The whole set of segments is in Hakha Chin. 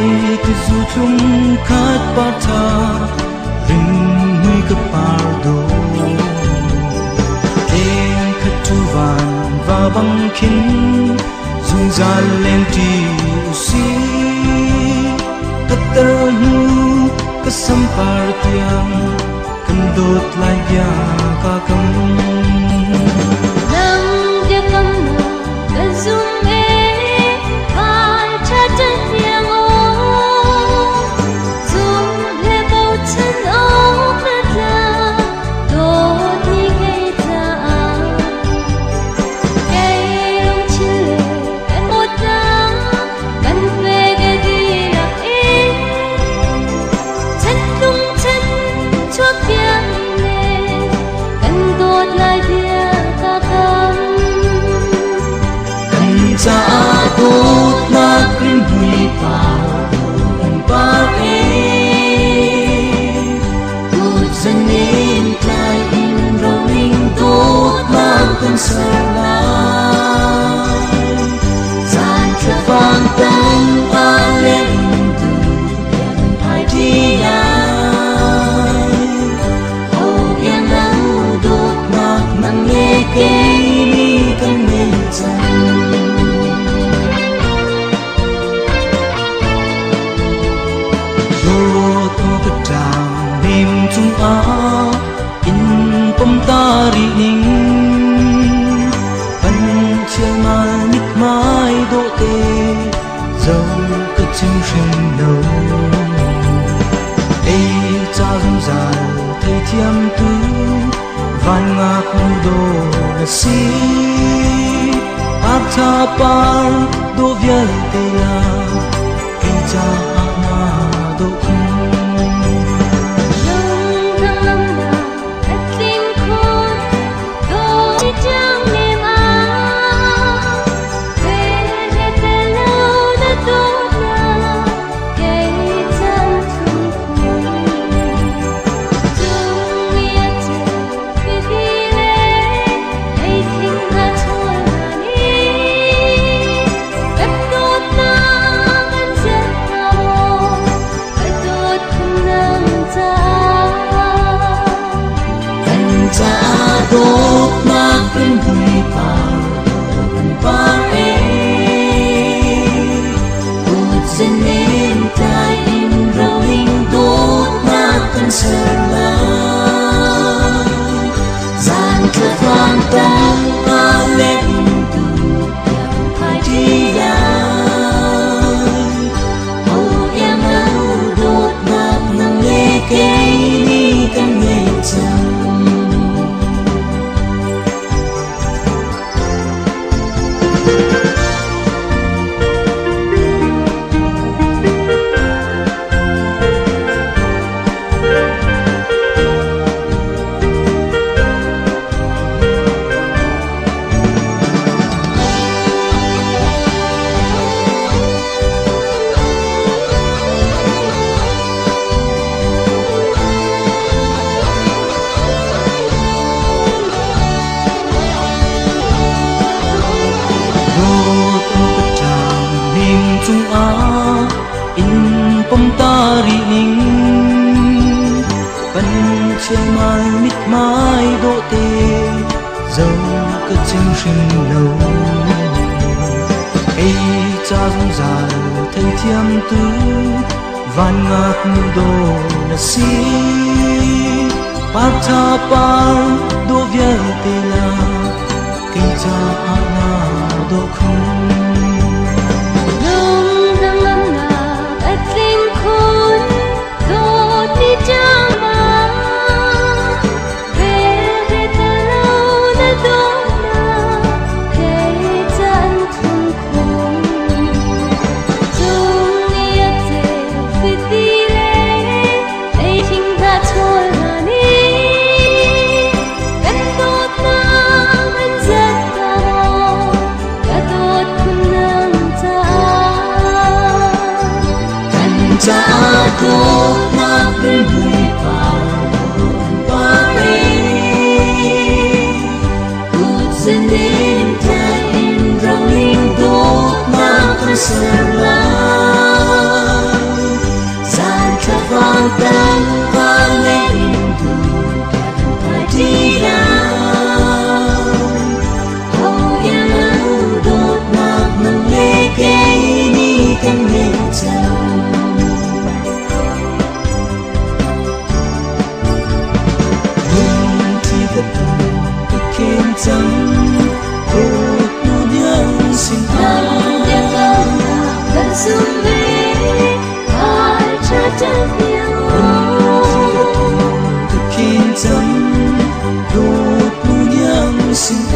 Ei tizu thlum khat par tha ring mui ka par do Leng khat tu van va bang khin zungzal len ti usi Ka tar hnu ka sampar tiang kan dawt lai bia ka kam. Nang biakam na ka zum e van ṭha tiang aw zum le bochan awk na tla dawtmi kei caah kei lungthin le kan dawtnak kan pek e dihlak in chan tung chan chuak tiang le kan dawt lai bia ka kam. Kan caah dawtnak rimhmui par kan par e Kut zanen tlai in roling dawtnak kan ser lai Zan thlafang tang a len tu kan phai ti lai Ho iang lo dawtnak nang le kei ni kan nei cang. Dawt ka ṭang nem cungah in pom ta rih ning Pan chialmal mithmai dawhte zo ka chim hrim lo Ei ca zungzal theithiam tu van ngak nu daw na si Par tha par dawh vialte la kei caah na dawh khun. Lung tanglamnak a tling khun dawt tiang nem ah ve te lo na dawtnak kei cang thung khun cung mi a ceu fidi le lei thing hna chawl hna nih kan dawtnak an celh hnga maw ka dawt khun nang caah. Kan caah dawtnak rimhmui par kan par e Kut zanen tlai in roling dawtnak kan ser lai Zan thlafang tang a len tu kan phai ti lai Ho iang lo dawtnak nang le kei ni kan ngei cang. Dawt ka ṭang nem cungah in pom ta rih ning Pan chialmal mithmai dawhte zo ka chim hrim lo Kei ca zungzal theithiam tu van ngak nu daw na si Par tha par dawh vialte la kei caah na dawh khun. Lung tanglamnak a tling khun dawt ni tiang ah ve te lo na dawtnak kei caan thung khun cung ni a ceu fidi le lei thing hna chawl hna nih kan dawtnak an zat hnga maw ka dawt khun nang caah. Kan caah dawtnak rimhmui par par e Kut zanen tlai in roling dawtnak kan ser lai. Ka khin cang dawt nu iang sin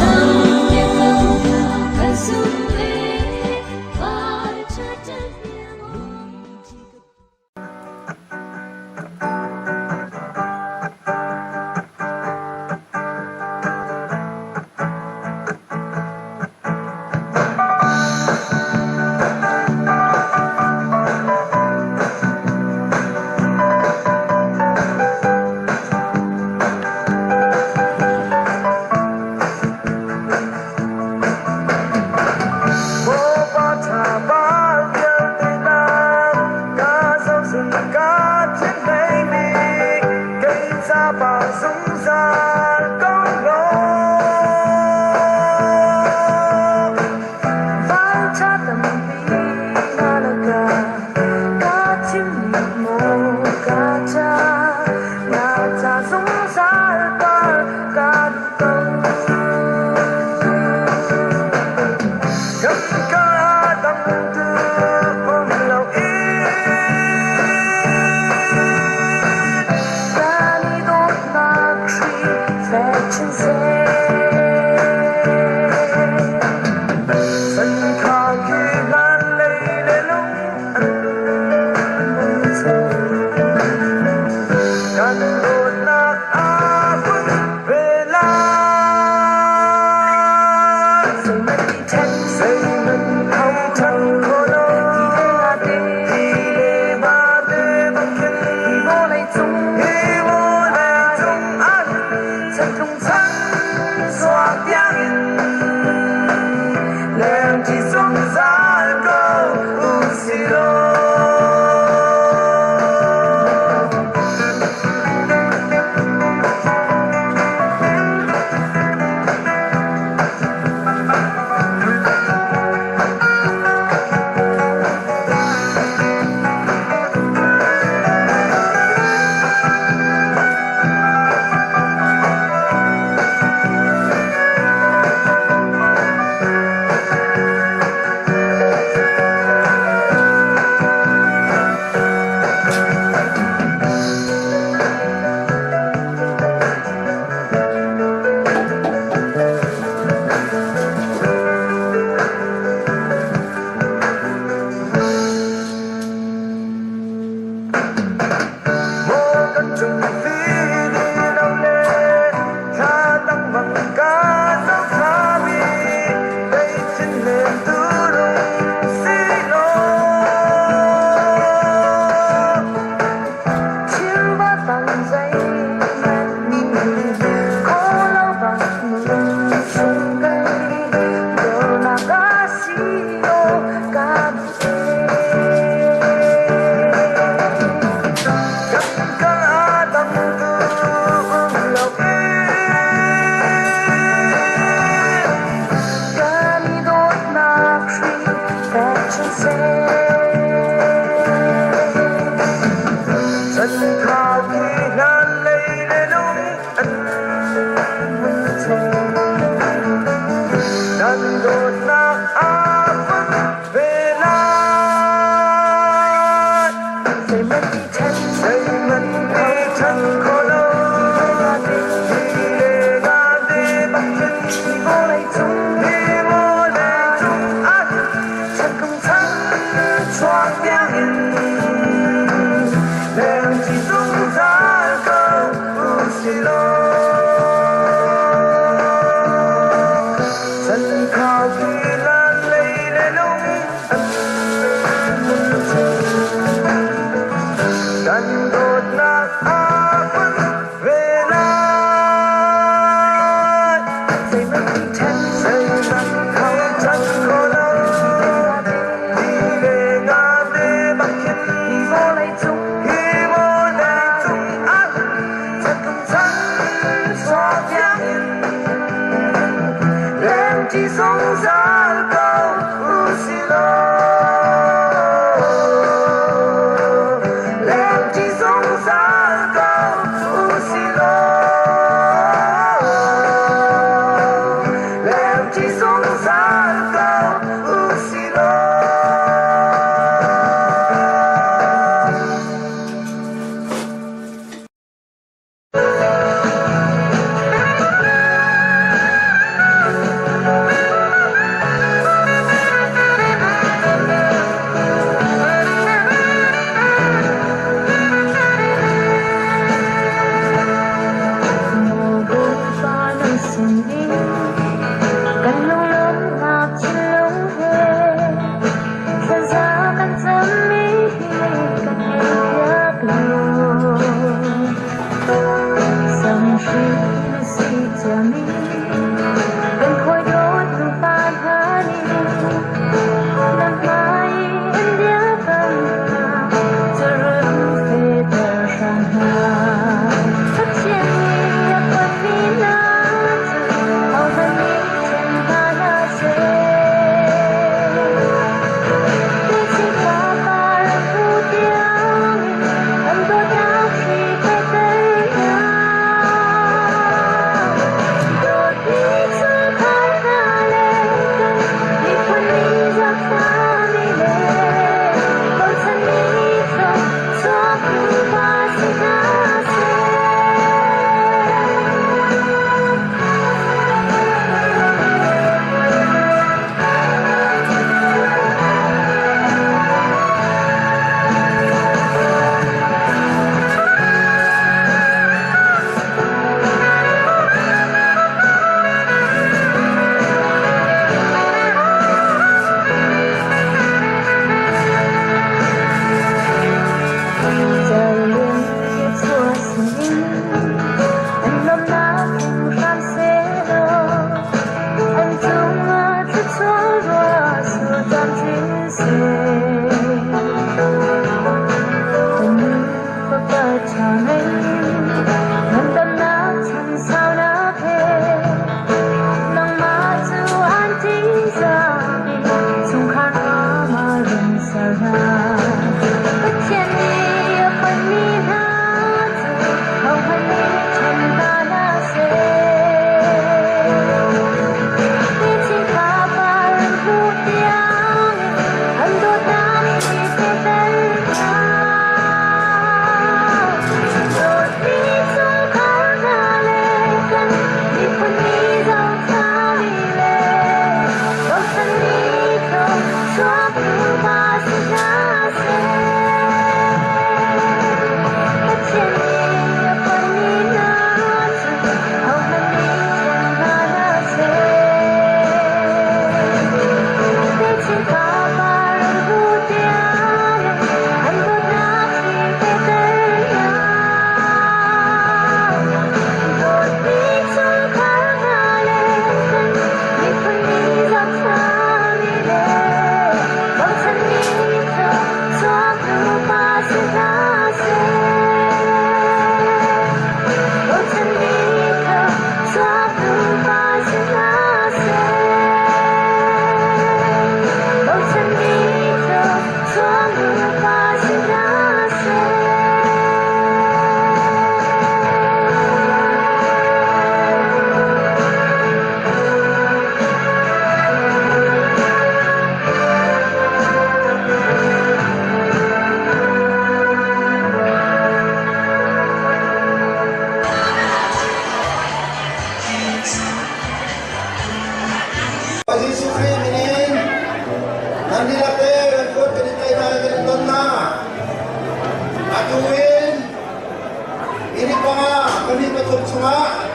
chungah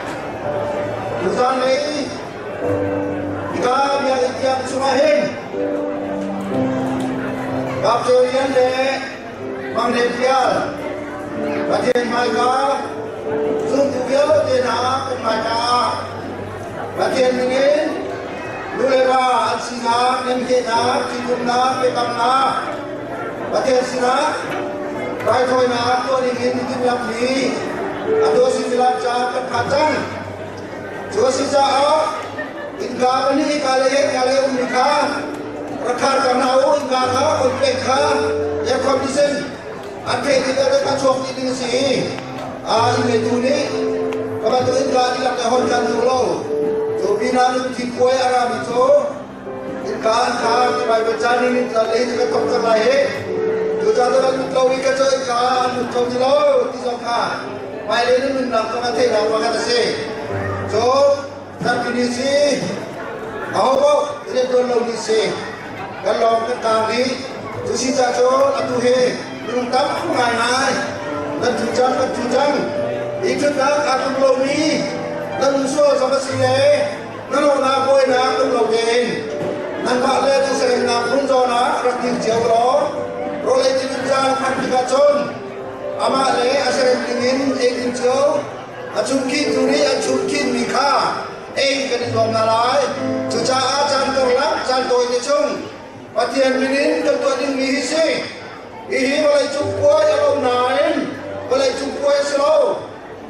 tuzan lei hika biakinn thiang chungah hin Kapceu Lian le Mang Hnem Tial Pathian hmaika zumtu vialte hna kan hmaika ah Pathian ningin nu le va an sinak, nemhehnak, ṭhitumnak, biakamnak Pathian sinah raithawinak tuah dingin timhlamhmi atu a si tilam ca kan phan cang. Cu a si caah innka pahnih hika le hika le ummi kha rak khar cang hna u, innka kha on pek kha air condition an theih tikah ka chuak dih ding a si i inn ngeitu nih ka bantuk innka dihlak le hon kan duh lo. Cu pinah lungthin kuai a rami cu innka an khar ti Baibal ca nih nih le hi ka thok cang lai hi. Cucaah cun an lut lo i ka cu innka an lut kho ti lo ti zong kha hmailei na nunnak zong a theihnak pakhat a si. Cun zarhpi ni si ahopaoh rianṭuan lo ni si kan lawng kan kaang dih. Cu si caah cun atu hi minung tam ngaingai nan ṭhu cang kan ṭhu cang. Hi ṭhutnak aa tlum lomi nan um sual zong a si le na lawnak buainak um lo tein nangmah le na sarennak hmun zawn ah rak dir cio law rawl ei ding caan phak tikah cun amah le a sarem dingin ei ding cio a chungkhih tu nih a chungkhihmi kha ei kan i zuam hna lai. Cucaah caan karlak caan tawi te chung Pathian min in kan tuah dingmi hi si. Hihi vawleicung puai a lo nain vawleicung puai a si lo.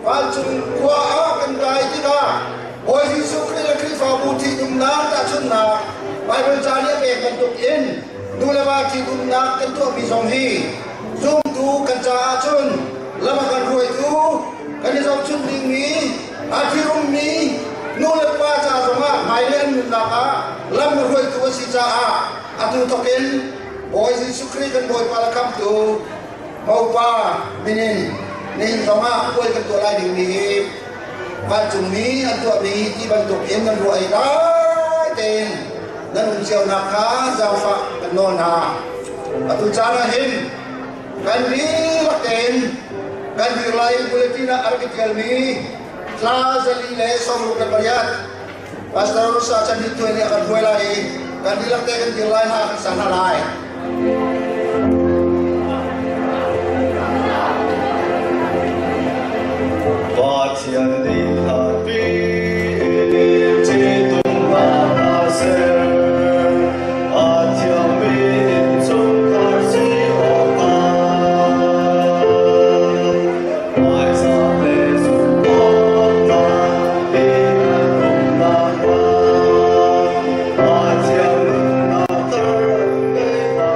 Vancung khua ah kan kai tikah Bawi Jesuh Khrih le Khrihfabu ṭhitumnak tahchunhnak Baibal ca nih a pek bantuk in nu le va ṭhitumnak kan tuahmi zong hi zumtu kan caah cun lam a kan hruaitu kan i zohchunh dingmi a ṭhitummi nu le pa ca zongah hmailei an nunnak ah lam a hruaitu a si caah atu thawk in Bawi Jesuh Khrih kan Bawipa le Khamhtu Mopa min in nihin zongah puai kan tuah lai dingmi hi vancungmi an tuahmi ti bantuk in nan ruah i dai tein nan um cionak kha zaangfah kan nawl hna. Atu caan ah hin kan dihlak tein kan dir lai i bulletin ah a rak i ṭialmi thla 468 Pastor Sa Chan Hit Thuai nih a kan hruai lai i kan dihlak te kan dir lai hna kan sa hna lai. Pathian nih hlatpi ṭhitum hna a ser. A thiangmi innchungkhar si awkah hmaizah le zumhawktlak in an um nakhnga a thiang nunnak thar pe hna.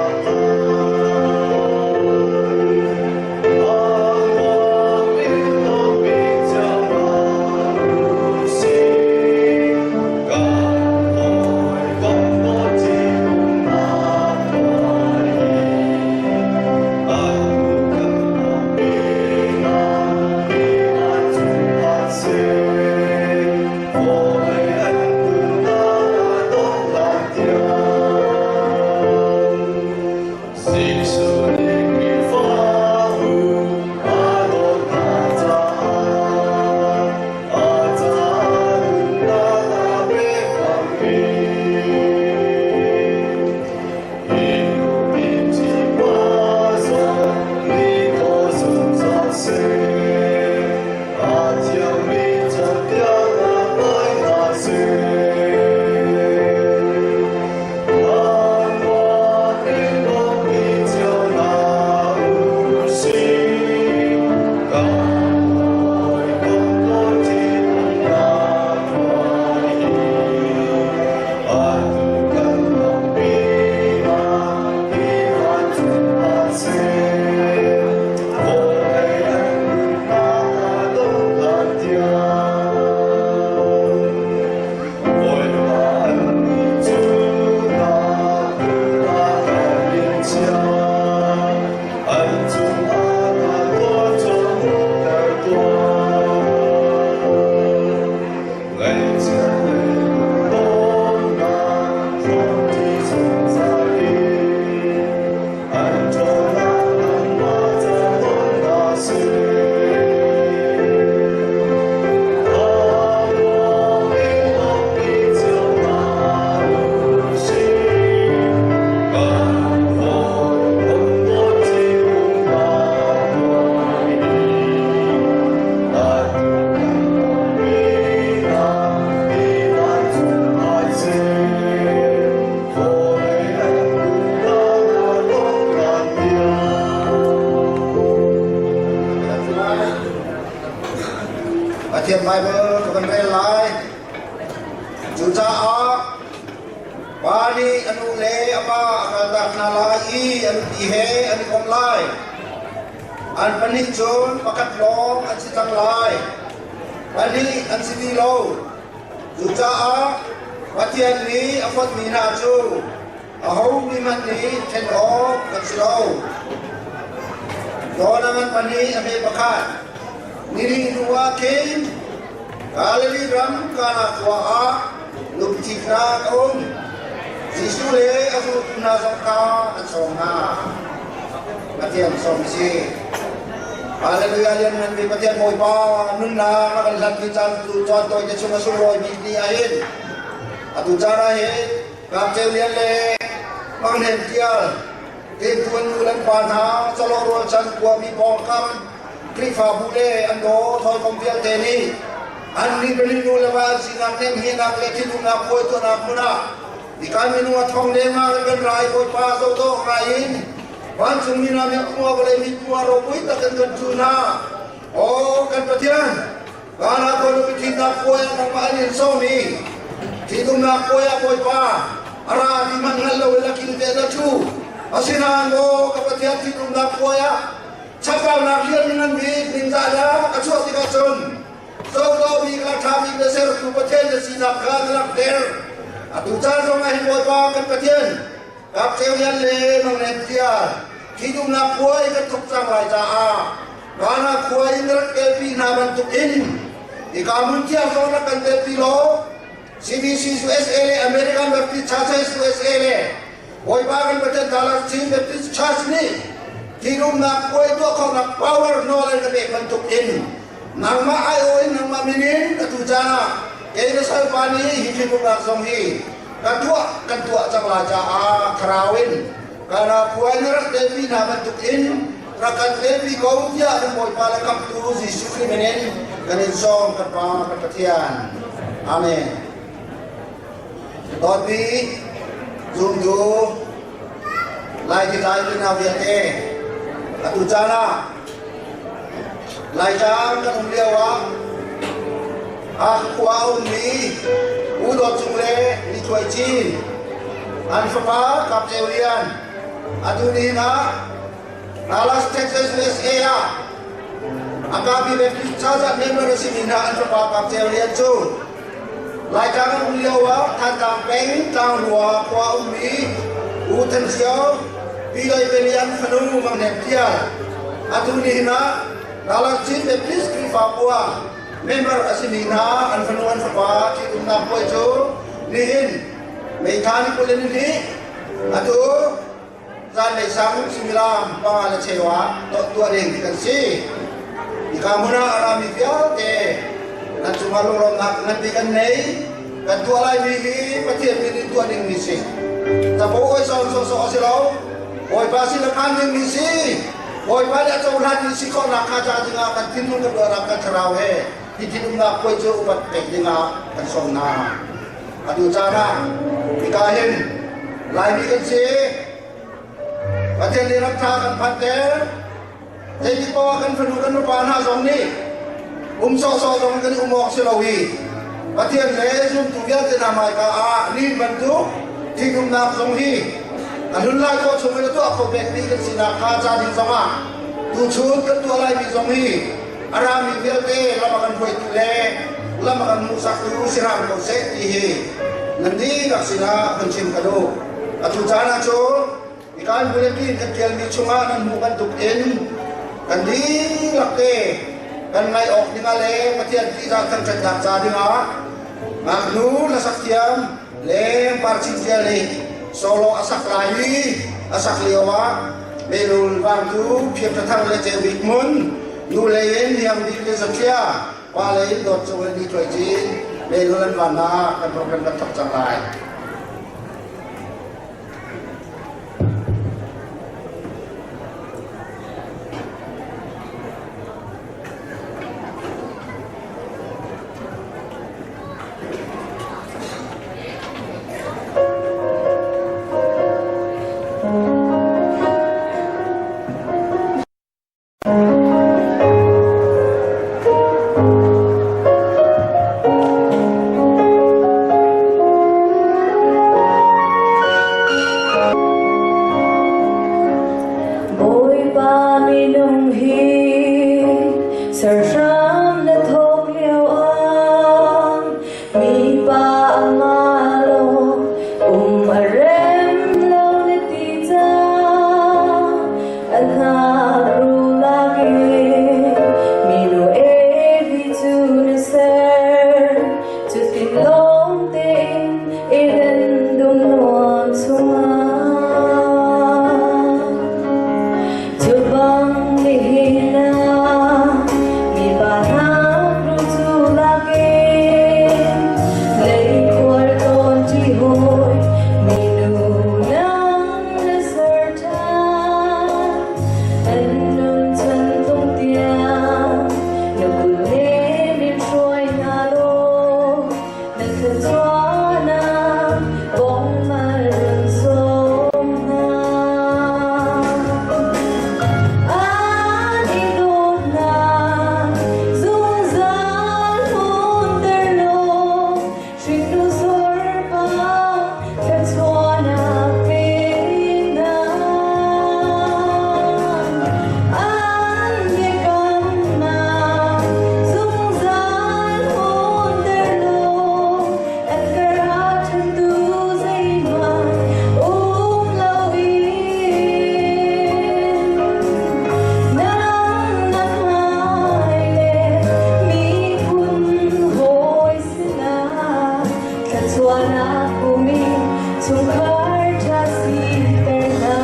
Pathian Baibal ka van rel lai. Cucaah pa nih a nu le a pa a kaltak hna lai i a nupi he an i kom lai. An pahnih cun pakhat lawng an si cang lai. Pahnih an si ti lo. Cucaah Pathian nih a fonhmi hna cu aho mi hmanh nih ṭhen awk kan si lo. Jonah ngan pahnih a hme pakhat. Nili hnu ah khin Galilee ram Kana khua ah lungthiknak a um. Jesuh le a zultu hna zong kha an sawm hna. Pathian sawm si. Hallelujah lianngan mi Pathian Bawipa nunnak a kan hlat mi caan tu caan tawi te chung a sunglawi bik ni ahhin atu caan ah hin Ngakcheu lian le Manghen tial Tintuan nu le pa hna chawlawh rualchan khuami pawngkam Khrihfabu le an daw hawikom vialte nih an nih pahnih nu le va an sinak nemhehnak le thinhungnak puai tuahnak hmun ah nikan minung a thong lengmang in kan rai Bawipa zohdawh ngai in vancung mi hna miak khua vawlei mi khua ropui tak in kan cu hna. Aw kan Pathian, van ah kaw nupi thitnak puai ah nangmah an in sawm i thitumnak puai ah Bawipa a ra ti hmanh hngal lo in a kil te na thu. Asinain maw ka Pathian thitumnak puai ah chapaunak lian ngan bik ningzah a chuah tikah cun zohdaw bik le ṭha bik le sertu Pathian na sinak kha na langhter. Atu caan zong ah hin Bawipa kan Pathian Kapceu lian le mangnem tial thitumnak puai kan thok cang lai caah Ghana khua in rak telpi hna bantuk in hika hmun thiang zong rak kan telpi law CBC USA le American Baptist Churches USA le Bawipa kan Pathian Dallas Chin Baptist Church nih thitumnak puai tuah khawhnak power nawl an ka pek bantuk in nangmah aiawh in nangmah min in atu caan ah kei na salpa nih hi thitumnak zong hi ka tuah kan tuah cang lai caah thlarau in kana puai na rak telpi hna bantuk in rak kan telpi ko tiah kan Bawipa le Khamhtu Jesuh Khrih min in kan in sawm kan Pa kan Pathian. Amen. Dawtmi zumtu Lai ti lai hna vialte atu caan ah Laitlang kan um lio ah a khua a ummi U Dawt Cung le Ni Thuai Cin an fapa Kap Ceu Lian atu nihin ah Dallas, Texas, USA ah Agape Baptist Church ah member a simi hna an fapa Kap Ceu Lian cu Laitlang an um lio ah Thantlang peng Tlangrua khua a ummi U Than Sio Pi Doi Pe Lian fanu Mang Hnem Tial atu nihin ah Dallas Chin Baptist Khrihfabu ah member a simi hna an fanu an fapa ṭhitumnak puai cu nihin May thla ni 20 le ni hnih atu zanlei sang suimilam panga le cheu ah tuah ding kan si. Hika hmun ah a rami vialte nan cungah lunglawmhnak nganpi kan nei. Kan tuah laimi hi Pathian min in tuah dingmi si. Capo oi sawm sawsawh a si lo. Bawipa sin a phan dingmi si. Bawipa nih a cohlanmi si khawhnak kha ca dingah kan thinlung kan ruahnak kan thlarau he hi thinlungnak puai cu upat pek dingah kan sawm hna. Atu caan ah hika hin Laimi kan si. Pathian nih ram ṭha kan phanter. Zeitik paoh ah kan fanu kan fapa hna zong nih um sawhsawh zong kan i um awk si lo i Pathian le zumtu vialte hna hmaika ah ni bantuk thinghumnak zong hi a hlun lai khawh chung in a tuah kho pekmi kan sinak kha ca ding zong ah tuchun kan tuah laimi zong hi a rami vialte lam a kan hruaitu le lam a kan hmuhsaktu si hram ko seh ti hi nan dihlak sinah kan chim ka duh. Atu caan ah cun Ikan bulletin kan ṭialmi chungah nan hmuh bantuk in kan dihlak te kan ngaih awk dingah le Pathian ṭihzah thangṭhatnak ca dingah ngaknu hlasak thiam le parchin tial nih solo a sak lai i a sak lio ah Melul Vangtu Phiap Thang le Ceu Bik Hmun nu lei in Hniang Bik le Zathlia pa lei in Dawt Cung le Ni Cuai Cin Melul an vannak kan program kan thawk cang lai. Minung hi serhram na thawk lio ah mipa amah lawng um a rem lo na ti cang. A hnakruh lak in minu Evi cu na ser. Cutin lawng tein Eden dum nuam chungah. Cu bang nihin ah mipa hnakruh cu lakin leikhuar tawn ṭi hawi minu nang na ser ṭhan. An nun chan tung tiang na kut nem in hruai hna law na thluachuahnak kong mal run sawm hna. An i dawtnak zungzal hmunter law hringnu sorpa thluachuahnak pe hna. An biakamnak zungzal hmunter law an karah ṭhentu zeihmanh um loin nang na hmai le miphun hawi sinah thluachuahnak hmumi chungkhar ṭha siter hna.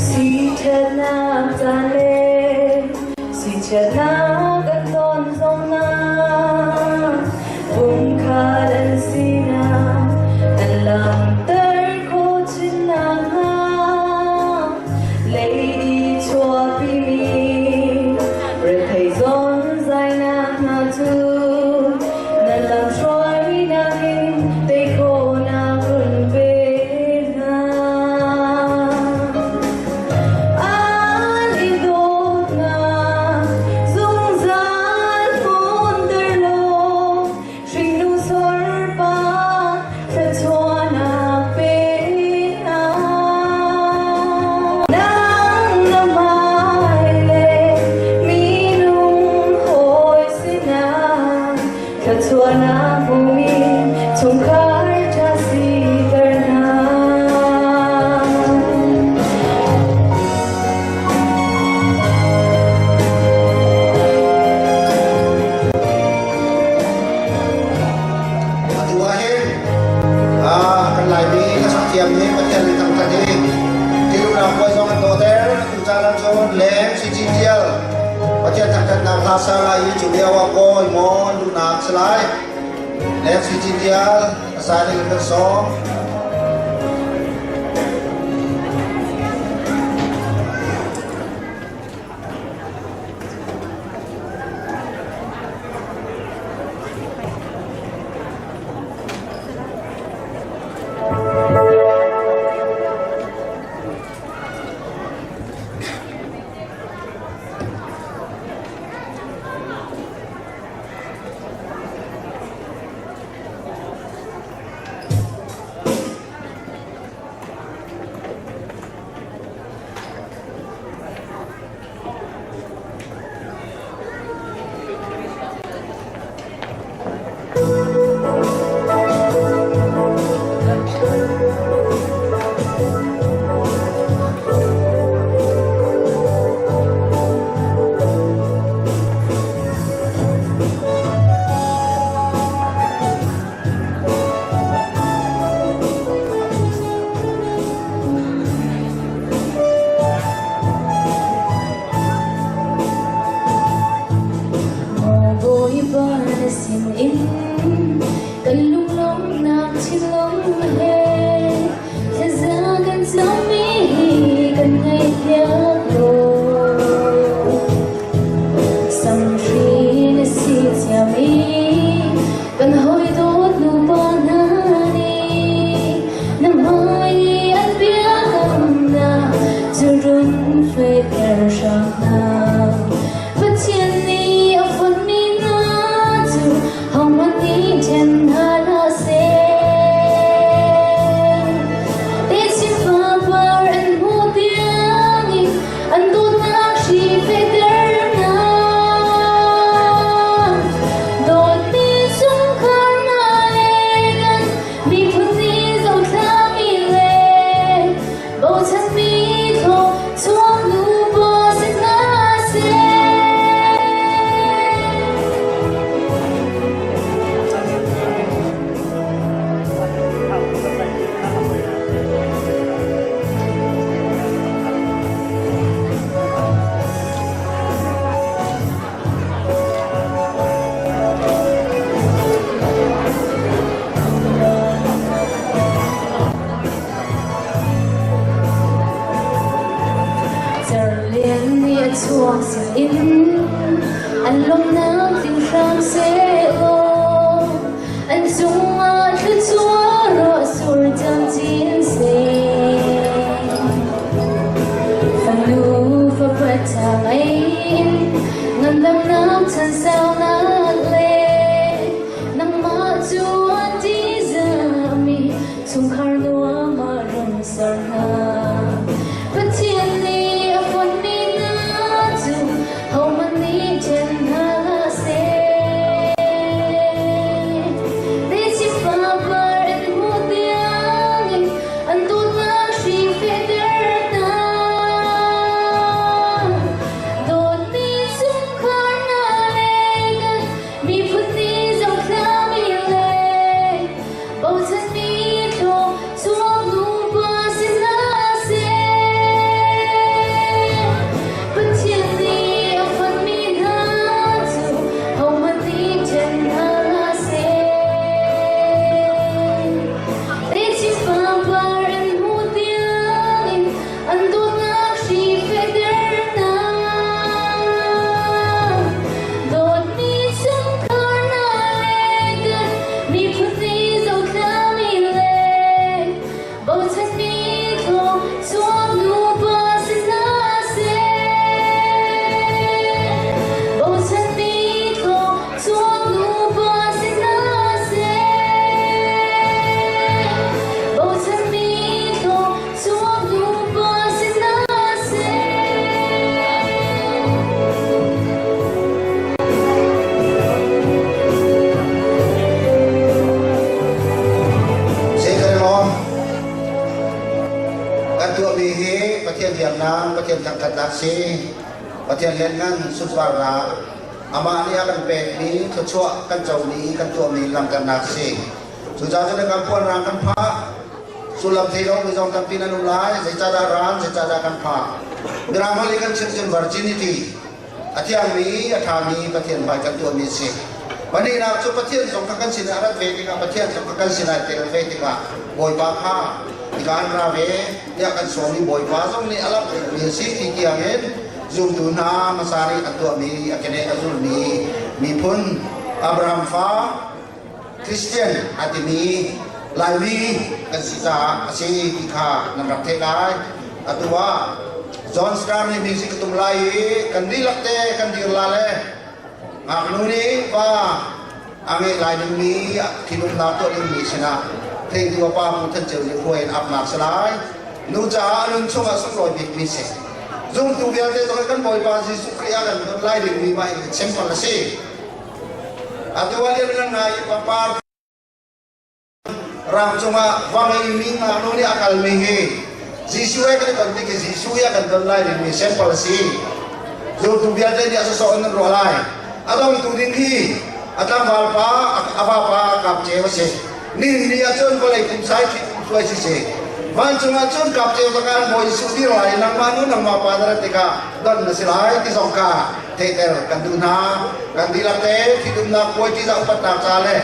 Siṭhatnak caan le sichiatnak an ton zongah pumkhat an sinak an langhter khawh chin nakhnga lei chuahpimi rethei zonzainak hna cu na lamhruainak in tei khawhnak run pe hna. An i dawtnak zungzal hmunter law hringnu sorpa thluachuahnak pe hna. Nang na hmai le minung hawi sinah thluachuahnak hmumi chungkhar ṭha siter hna. Atu ahhin kan Laimi hlasak thiam nih Pathian min thangṭhat i Tilumnak puai zong an dawter. Atu caan ahcun leng Sicin Tial Pathian thangṭhatnak hla sa lai i cu lio ah kawi maw luhnak si lai. Leng Sicin Tial a sa ding in kan sawm. Thluachuak sinin an lawmhnak tling hram sehlaw an cungah thluachuah ruah sur camcin seh. Fanu fapa ṭha ngei in ngandamnak chansaunak le nangmah cu an ṭihzahmi chungkhar nuam ah run ser hna. Pathian nih a fonhmi hna cu hohmanh nih ṭhen hna hlah seh. Techin fapar an hmuh tiangin an dawtnak hri fehter hna. Dawtmi chungkhar hna le kan miphun nih zohthlami le bochanmi thlaw chuak nupa si hna seh. Pathian nih a fonhmi hna cu hohmanh nih ṭhen hna hlah seh. Techin fapar an hmuh tiangin an dawtnak hri fehter hna. Dawtmi chungkhar hna le kan miphun nih zothlami le bochanmi thlaw chuak nupa si hna seh. Bochanmi thlaw chuak nupa si hna seh. Bochanmi thlaw chuak nupa si hna seh. Zeikalawm kan tuahmi hi Pathian biaknak, Pathian thangṭhatnak si. Pathian lianngan sunparnak amah nih a kan pekmi thluachuah kan comi kan tuahmi langhternak si. Cucaah cun kan puanrang kan phah. Sullam thei lo mi zong tampi nan um lai. Zeicahdah ran, zeicahdah kan phah. Mirang holh i kan chim cun virginity a thiangmi, a ṭhami Pathian hmai kan tuahmi a si. Pahnihnak cu Pathian zong kha kan sinah a rat ve tikah Pathian zong kha kan sinah i tel ve tikah Bawipa kha hika an ra ve tiah kan sawm i Bawipa zong nih a lamh mi a si ti tiangin zumtu hna hmasa nih an tuahmi a keneh a zulmi miphun Abraham fa Christian a timi Laimi kan si caah a si ti kha nan rak theih lai. Atu ah John Star nih music ka tum lai i kan dihlak te kan dir la le ngaknu nih pa a ngeih lai dingmi thinumnak tuah dingmi sinah theitu a pa Pu Than Ceu nih hruai in apnak si lai. Nu caah a nun chungah sunglawi bikmi si. Zumtu vialte zong kan Bawipa Jesuh Khrih ah kan don lai dingmi mah in simple a si. Atu ah lian ngai i pangpar rang cungah va ngeimi ngaknu nih a kalmi hi Jesuh he kan i ton tik i Jesuh he a kan don lai dingmi sample a si. Zultu vialte nih a sawsawh in an ruah lai. A dongtu ding hi a tlangval pa a vapa kap ceu a si. Nihin ni ahcun vawlei pumsai thli pumsuai si si. Vancung ah cun kap ceu zakan Bawi Jesuh dir lai nangmah nu nangmah pa na rat tikah don na si lai ti zong kha theihter kan duh hna. Kan dihlak te thitumnak puai ṭihzah upatnak ca le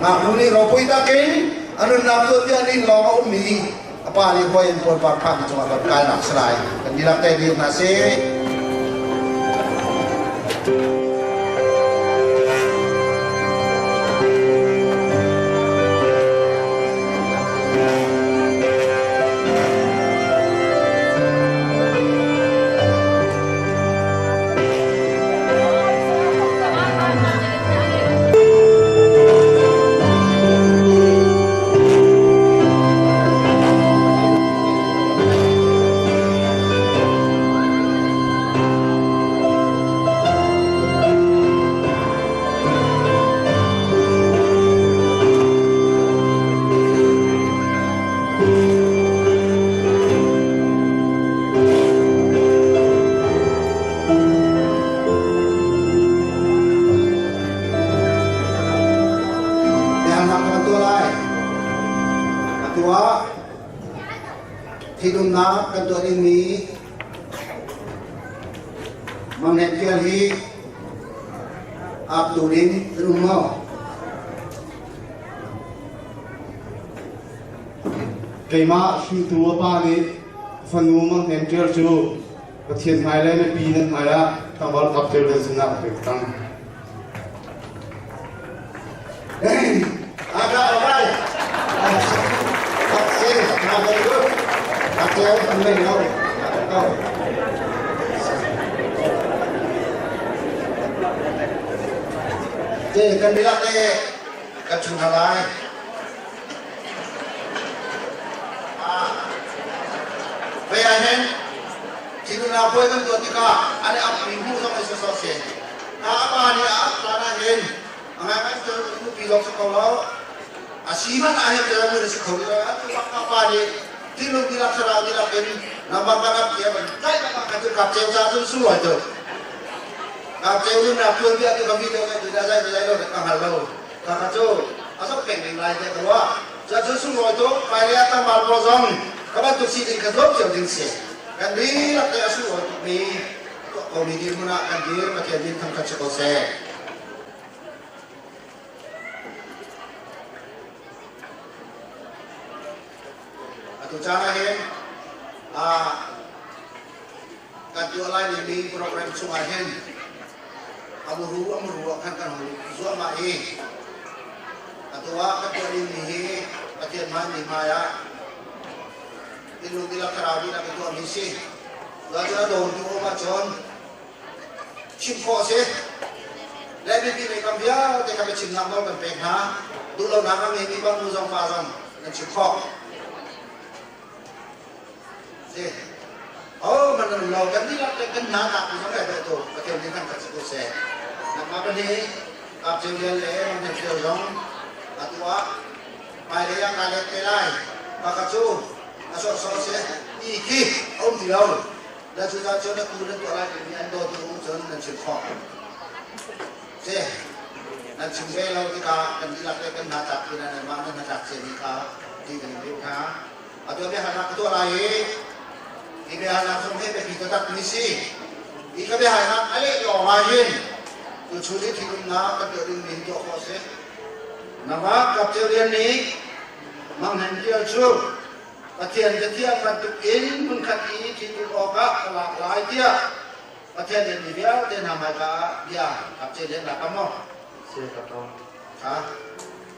ngaknu nih ropui takin a nunnak tuanbia nih lawng a ummi a pa nih huai in puanpar phahmi cungah ron kainak si lai. Kan dihlak te dir hna sih. Biahalnak kan tuah lai. Atu ah thitumnak kan tuah dingmi Manghen Tial hi ap tu ding an um maw? Keimah hringtu a pa nih fanu Manghen Tial cu. Pathian hmai le mipi nan hmai ah tlangval kap ceu nan sinah ka pek cang. Aga alright. Okay, na very good. Okay, I'm going go. Go. Te kan bilak te kan chung halai. Vei ah hin thiluna puai kan tuah tikah an i apmi hmuh zong i sawsawh si. Hna a pa nih a ap caan ah hin a ngaingai cu nupi zong si kho lo. A si hmanh ah hin zeizong na si kho rih lo. Atu bak ka pa nih thinlung tilak thlarau tilak in nangmah kan ap ti a van tlaih bak ah khan cun kap ceu ca cun sunglawi tuk. Kap ceu nun nak tuan bia tu ka video ka tu dah zai zai lo ka hngal lo. Kha cu a zoh peng ding lai tiah ka ruah. Cuacun sunglawi tuk hmailei ah tlangval pawl zong ka bantuk si ding kha zuam cio ding si. Kan dihlak te a sunglawi tukmi tuah komi dirhmun ah kan dir Pathian min thangṭhat si ko seh. Atu caan ah hin kan tuah lai dingmi program chungah hin a muru a muru ah khan kan hung zuahmah i atu ah kan tuah dingmi hi Pathian hmaimi hmai ah thinlung dihlak thlarau dihlak in tuahmi si. Cuahcun a dawtu um ahcun chim khawh a si. Le mipi lei kam vialte kha biachimnak nawl kan pek hna. Duhlonak a ngeimi bang nu zong pa zong nan chim khawh. Si. Oh, man nan lo kan dihlak le kan hna nak zong le dawh tu Pathian nih kan khat si ko seh. Nangmah pahnih Kap Ceu Lian le Mang Hnem Ṭial zong atu ah hmailei ah kaa let te lai. Pakhat cu a sawhsawh si ti khi a um ti lo. Na cu cun atu nan tuah lai timi an dawtu um cun nan chim khawh. Si. Nan chim ve lo tikah kan dihlak le kan hna tlak ti nan mah nan hnatlak ciami kha ti kan in beuh hna. Atu biahalnak ka tuah lai i hi biahalnak zong hi biapi taktak mi si. Hi ka biahalnak a leh lawng ah hin tuchun i thinumnak kan tuah dingmi hi tuah khawh a si. Nangmah Kapceu Lian nih Mang Hnem Tial cu Pathian biathiang bantuk in hmunkhat i thitum awkah ka lak lai tiah Pathian nih mi vialte hna hmaika ah bia Kapceu Lian rak kam maw? Si ka kam. Ha?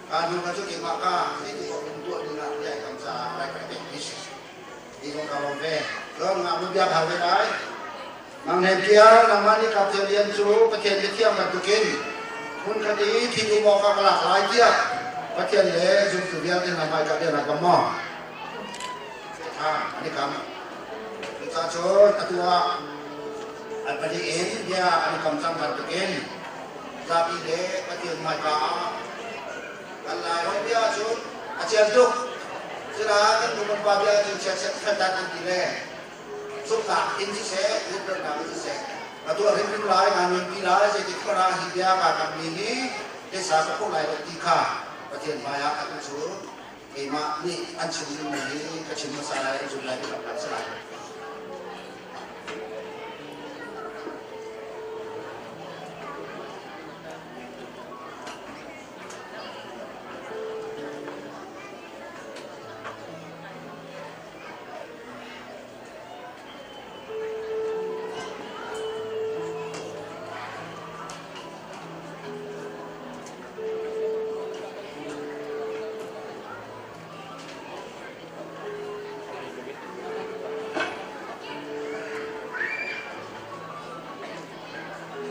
Ka hnu ka cu keimah ka zeiti awk in tuah ding ah bia i kam caah rai ka pek mi si. Ti zong ka lawm ve. Cun ngaknu bia ka hal ve lai. Mang Hnem Tial, nangmah nih Kap Ceu Lian cu Pathian biathiang bantukin hmunkhat i thitum awkah ka lak lai tiah Pathian le zumtu vialte hna hmaika bia na kam maw? Ha, an i kam. Cucaah cun atu ah an pahnih in bia an i kam cang bantukin zapi le Pathian hmaika ah kan Laiholh bia cun a cian tuk. Cucaah kan nu kan pa bia cun chiatserh khat an ti le zumhnak in siseh, zumhlonak in siseh, ka tuah hrimhrim lai, kaa nunpi lai, zeitik hmanh ah hi bia kaa kammi hi phaisa ka phurh lai lo ti kha Pathian hmaiah atu cu keimah nih an chim dingmi hi ka chim hmasa lai, an zum lai, ti bak si lai.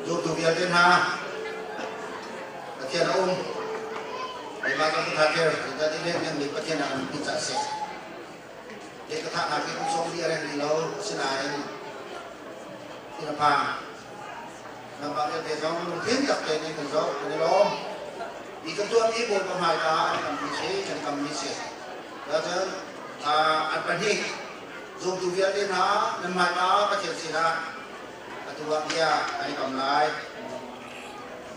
Zultu vialte hna Pathian a um. Keimah zong ka tha kher, zeicahtiah nan nih Pathian ah an ti caah a si. Leh ka thahnak hi kum 40 a reng rih lo. Asinain thin a phang. Nangmah vialte zong lungthin tak tein in kan zoh, kan i lawm. Hi kan tuahmi Bawipa hmaika ah an kammi si, kan kammi si. Cun an pahnih zumtu vialte hna nan hmaika Pathian sinah atu ah bia an i kam lai.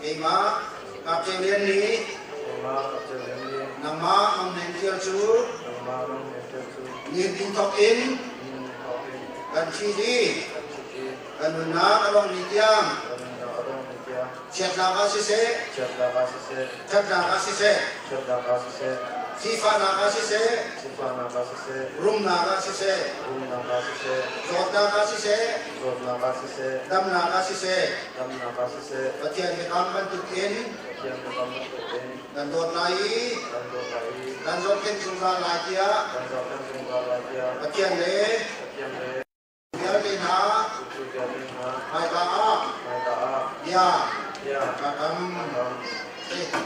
Keimah Ngakchia Lian nih nangmah Mang Hnem Tial cu nihin thawk in kan thi dih kan nunnak a dong ni tiang chiatnak ah siseh ṭhatnak ah siseh sifahnak ah siseh rumnak ah siseh zawtnak. Zawtnak ah siseh, Zawtnak ah siseh, damnak ah siseh, damnak ah siseh, Pathian biakam bantukin Pathian biakam bantukin kan dawt lai i kan dawt lai i kan zohkhenh zungzal lai tiah kan zohkhenh zungzal lai tiah Pathian le Pathian le vialte hna zumtu vialte hna hmaika ah hmaika ah bia bia ka kam. ka kam.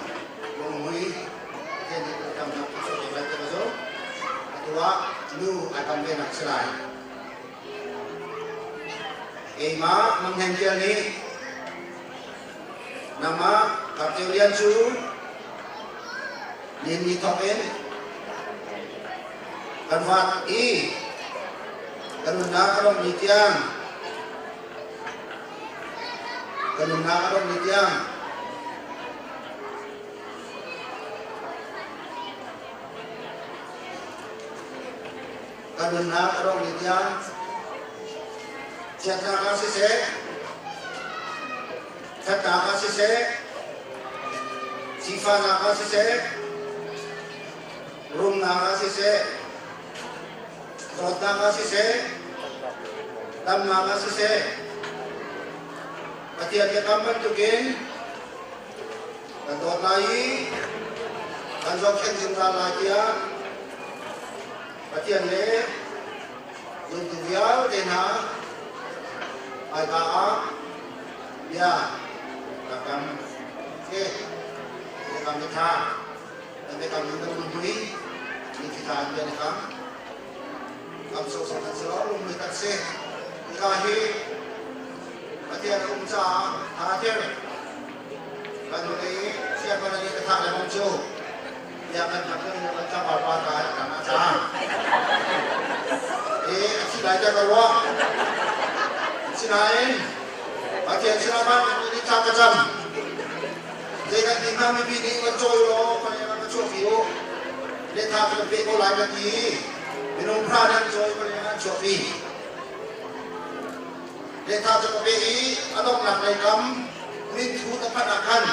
Lungmui Pathian nih biakamnak a chuah lai ti ka zumh. Atu ah nu ai kam ve nak si lai. Keimah Mang Hnem Tial nih nangmah Kap Ceu Lian cu nin ni thawk in kan vat i ka nunnak a dongh ni tiang ka nunnak a dongh ni tiang ka nunnak a dongh ni tiang chiatnak ah siseh ṭhatnak ah siseh sifahnak ah siseh rumnak ah siseh zawtnak ah siseh damnak ah siseh Pathian biakam bantukin kan dawt lai i kan zohkhenh zungzal lai tiah Pathian le zumtu vialte hna hmaika ah bia ka kam. Okay. Biakam na tha. Kan biakam in kan lungmui ni khi tha in bia na kam. Kam sawsawh kan si lo, lungmui tak si. Hika hi Pathian a um caah tha tir. Kan nu i sianginn an i ka thah lengmang cu bia kan kam kan kan tlangval pa ta i kan a cang. I a thi lai tiah ka ruah. Sinain Pathian sinah van kan i thla ka cam. Zei kan ti hnga mipi nih van cawi law kan ka chuah fi u. Le tha kan pe ko lai ka ti. Minung phra nan cawi kan an chuah fi. Lehthah cu ka peh i a donghnak lei kam minthu ka phanh ah khan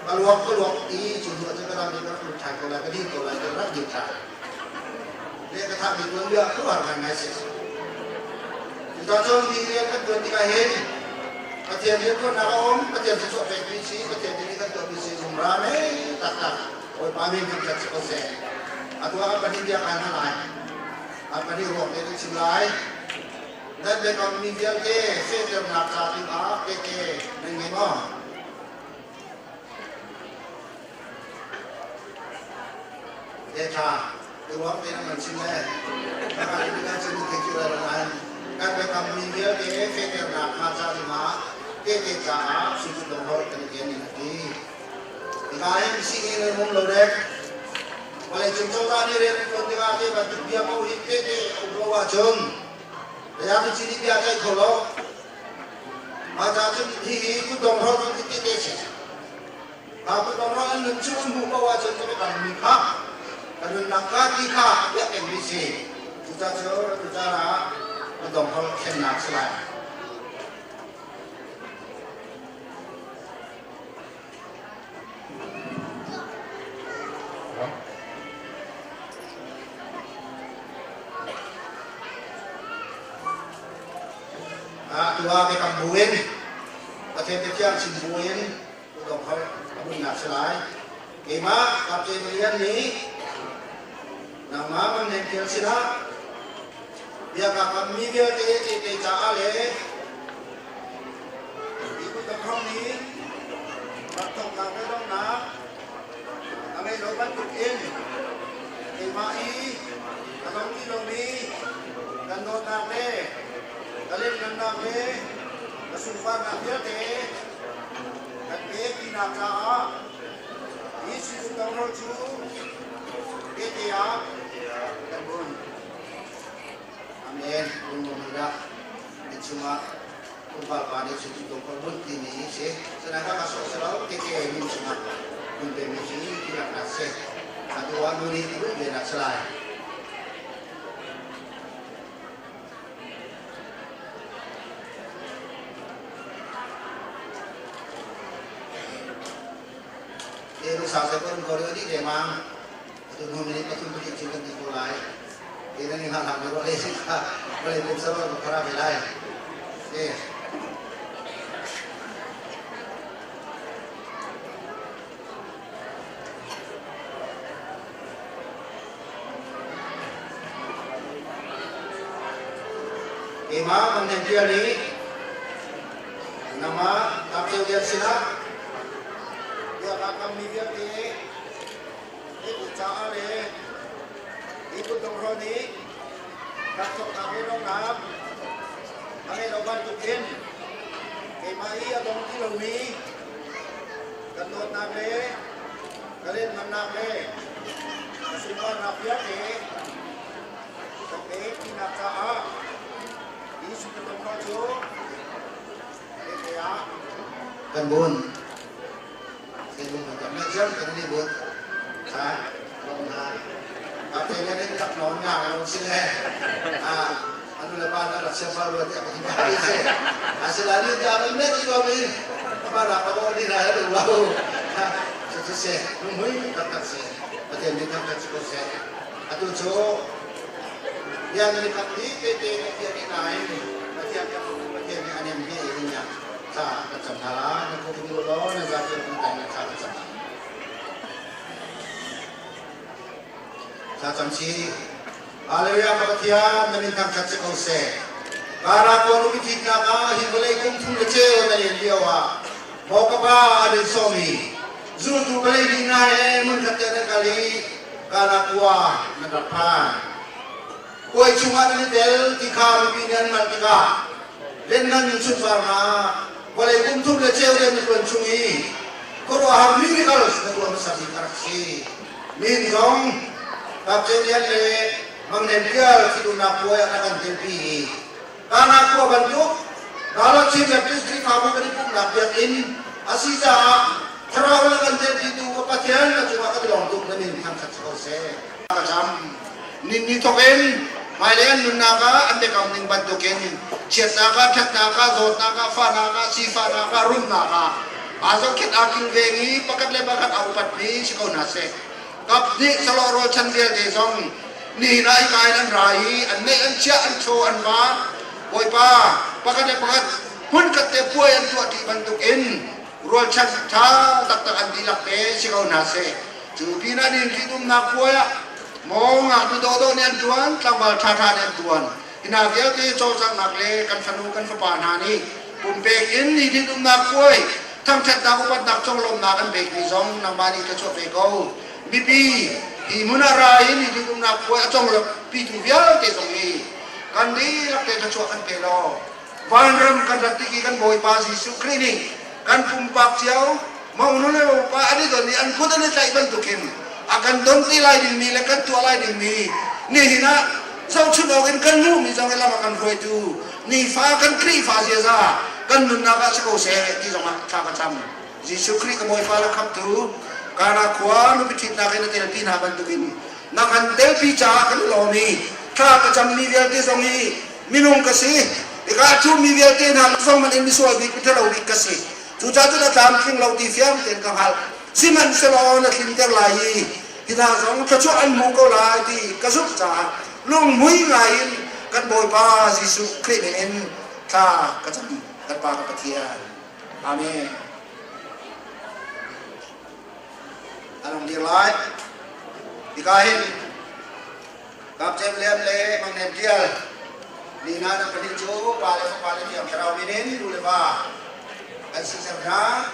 ka luak ka luak i cu hnu ah cun ka ram i ka rak lut ṭhan ko lai, ka dir ko lai, ka rak dir ṭhan. Le ka thahmi tuanbia khuaruahhar ngaingai si. Cucaah cun mi rian kan ṭuan tikah hin Pathian rianṭuannak a um, Pathian thluachuah pekmi si, Pathian nih kan tuahmi si zumra mei taktak Bawipa min thangṭhat si ko seh. Atu ah kan pahnih bia kai hna lai. Kan pahnih ruak te kan chim lai. Nan biakammi vialte fehternak ca dingah tehte nan ngei maw? Lehṭha, ruang te nan chim le kan kan chim thei cu lai nain kan biakammi vialte fehternak hnga ca dingah tehte caah sui dong holh kan i ken ning a ti. Hika hin sii nan um lo dek. Vawleicung cozah nih rian an ṭuan tikah te bantuk bia paoh hi tehte a um lo ahcun Sayami cini bia ceih kho lo. Mah ca cun hihi kutdong hro cu tehte si. Mah kutdong hro an nun chung an hmuh paoh ahcun ka biakammi kha ka nunnak ka ti kha a piah pengmi si. Cucaah cu tucaan ah kutdong hro thlennak si lai. Tu ah biakam buin Pathian biathiang chim buin udong holh a bunnak si lai. Keimah Kapte Lian nih nangmah mangnem thil sinah bia kaa kammi vialte tehte caah le Hi kutdong nih rak thawknak le donghnak a ngeih lo bantukin keimah i a dong ti lomi kan dawtnak le ka lianhngannak le ka sunparnak vialte kan pek tinak caah hi sui kutdong cu tehte ah kan bun. Amen. Lungnuam dah in chungah pumpak pa nih cuti dong ko bunh timi hi si. Sanai ka ka sawh selo keke min chungah bun ve mi si tinak na si. Atu ah nu nih bunh ve na si lai. Te nu sa se ko ko ri di le mang. Atu nu minute 3 4 cin kan ti ko lai. Ina ni hna mi ro le kha vale kum saro ko khara ve lai. Si. Keimah Mang Hnem Tial nih nangmah Kap Ceu Lian sinah bia kaa kammi vialte hi bu caah le hi kutdong nih rak thawknak le donghnak a ngeih lo bantukin keimah i a dong ti lomi kan dawtnak le ka lianhngannak le ka sunparnak vialte ka pek tinak caah Jesuh kutdong cu kan bun Atu cu bia nan i kam dih tete Pathian nih nain Pathian Pathian nih a nem he in thla kan cam hna lai. Nan kut in law nan zapi in kan thla kan cam hna. Thla cam si. Hallelujah ka Pathian na min thangthat si ko seh. Kara ko nu thitnak ah hi vawlei kum thum le cheu na len lio ah maw ka pa an in sawm i zultu vawlei ding na he mun khat te nan kal i Kana khua nan rak phan. Puai chungah nan i tel ti kha mipi nih an hngalh tikah lianngan sunparnak vawlei kum thum le cheu rian na ṭuan chung i khuaruahhar miracles na tuah hmasa bik a rak si. Min zong Kapceu Lian le Mang Hnem Tial thitumnak puai ah na kan telpi i Kana khua bantuk Ralak Chin Baptist Khrihfabu kan i pumhnak biakinn a si caah thlarau na kan telpitu ka Pathian na cungah kan i lawm tuk na min thangṭhat si ko seh. Ka cam. Ninni thawk in hmailei an nunnak ah an biakam ning bantukin chiatnak ah, ṭhatnak ah, zawtnak ah, fahnak ah, sifahnak ah, rumnak ah aa zohkhenh aa kilveng i pakhat le pakhat aa upatmi si ko hna seh. Kap hnih sawlawh rawlchan vialte zong nihin ah hika in an ra i an neih an chiah an chaw an va Bawipa pakhat le pakhat hmunkhat te puai an tuah ṭi bantukin rualchan ṭha taktak an dihlak te si ko hna seh. Cu pinah nihin ṭhitumnak puai ah maw ngaknu dawhdawh nih an ṭuan, tlangval ṭhaṭha nih an ṭuan. Hi hna vialte cawlcanghnak le kan fanu kan fapa hna nih pumpek in ni ṭhitumnak puai thangṭhatnak upatnak conglawmhnak an pekmi zong nangmah nih thluachuah pe ko. Mipi hi hmun ah ra i ni ṭhitumnak puai a conglawmh pitu vialte zong hi kan dihlak te thluachuah kan pe law vanram kan rat tik i kan Bawipa Jesuh Khrih nih kan pumpak cio monu le upa an i don i an kut an i tlaih bantukin a kan don ti lai dingmi le kan tuah lai dingmi nihin ah zohchunh awk in kan hmuhmi zong i lam a kan hruaitu nifa kan Khrihfa ziaza kan nunnak ah si ko seh ti zongah thla ka cam. Jesuh Khrih ka Bawipa le Khamhtu Kana khua nupi ṭhitnak in na telpi hna bantukin na kan telpi caah kan i lawm i thla ka cammi vialte zong hi minung ka si. Hika a ṭhumi vialte hna zong man in misual bik miṭhalo bik ka si. Cucaah cun a tlamtling lo ti fiang tein ka hngalh. Sihmanhsehlaw na tlinter lai i hi hna zong thluachuah an hmu ko lai ti ka zumh caah lunghmui ngai in kan Bawipa Jesuh Khrih min in thla ka cam kan Pa ka Pathian. Amen. An hung dir lai. Hika hin Kap Cem Lian le Mang Nem Tial ni hna nan pahnih cu pa le fapa le Thiang Thlarau min in nu le va kan siter hna.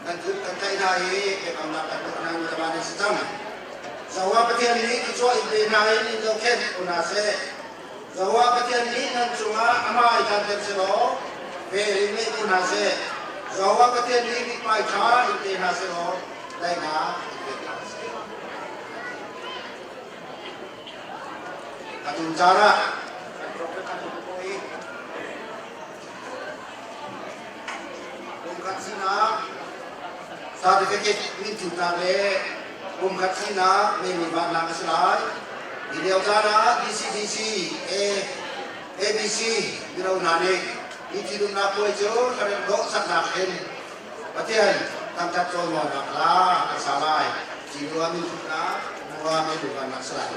Nan kut kan tlaih hna i biakamnak kan tuah hna nu le va nan si cang. Jehovah Pathian nih thluachuah in pe hna in in zohkhenh ko hna seh. Jehovah Pathian nih nan cungah amah i tlanter selaw vel in ngeih ko hna seh. Jehovah Pathian nih mithmai ṭha in pe hna selaw daihnak in pe hna seh. Atu caan ah kan prophet an um ko i kumkhat sinak certificate minthutnak le kumkhat sinak meimi vannak a si lai. Hi lio caan ah DCDC, A, ABC mino hna nih hi ṭhitumnak puai cu thlarem dawh saknak in Pathian thangṭhat cawnmualnak hla kan sa lai. Cinua minthutnak, Mua meimi vannak a si lai.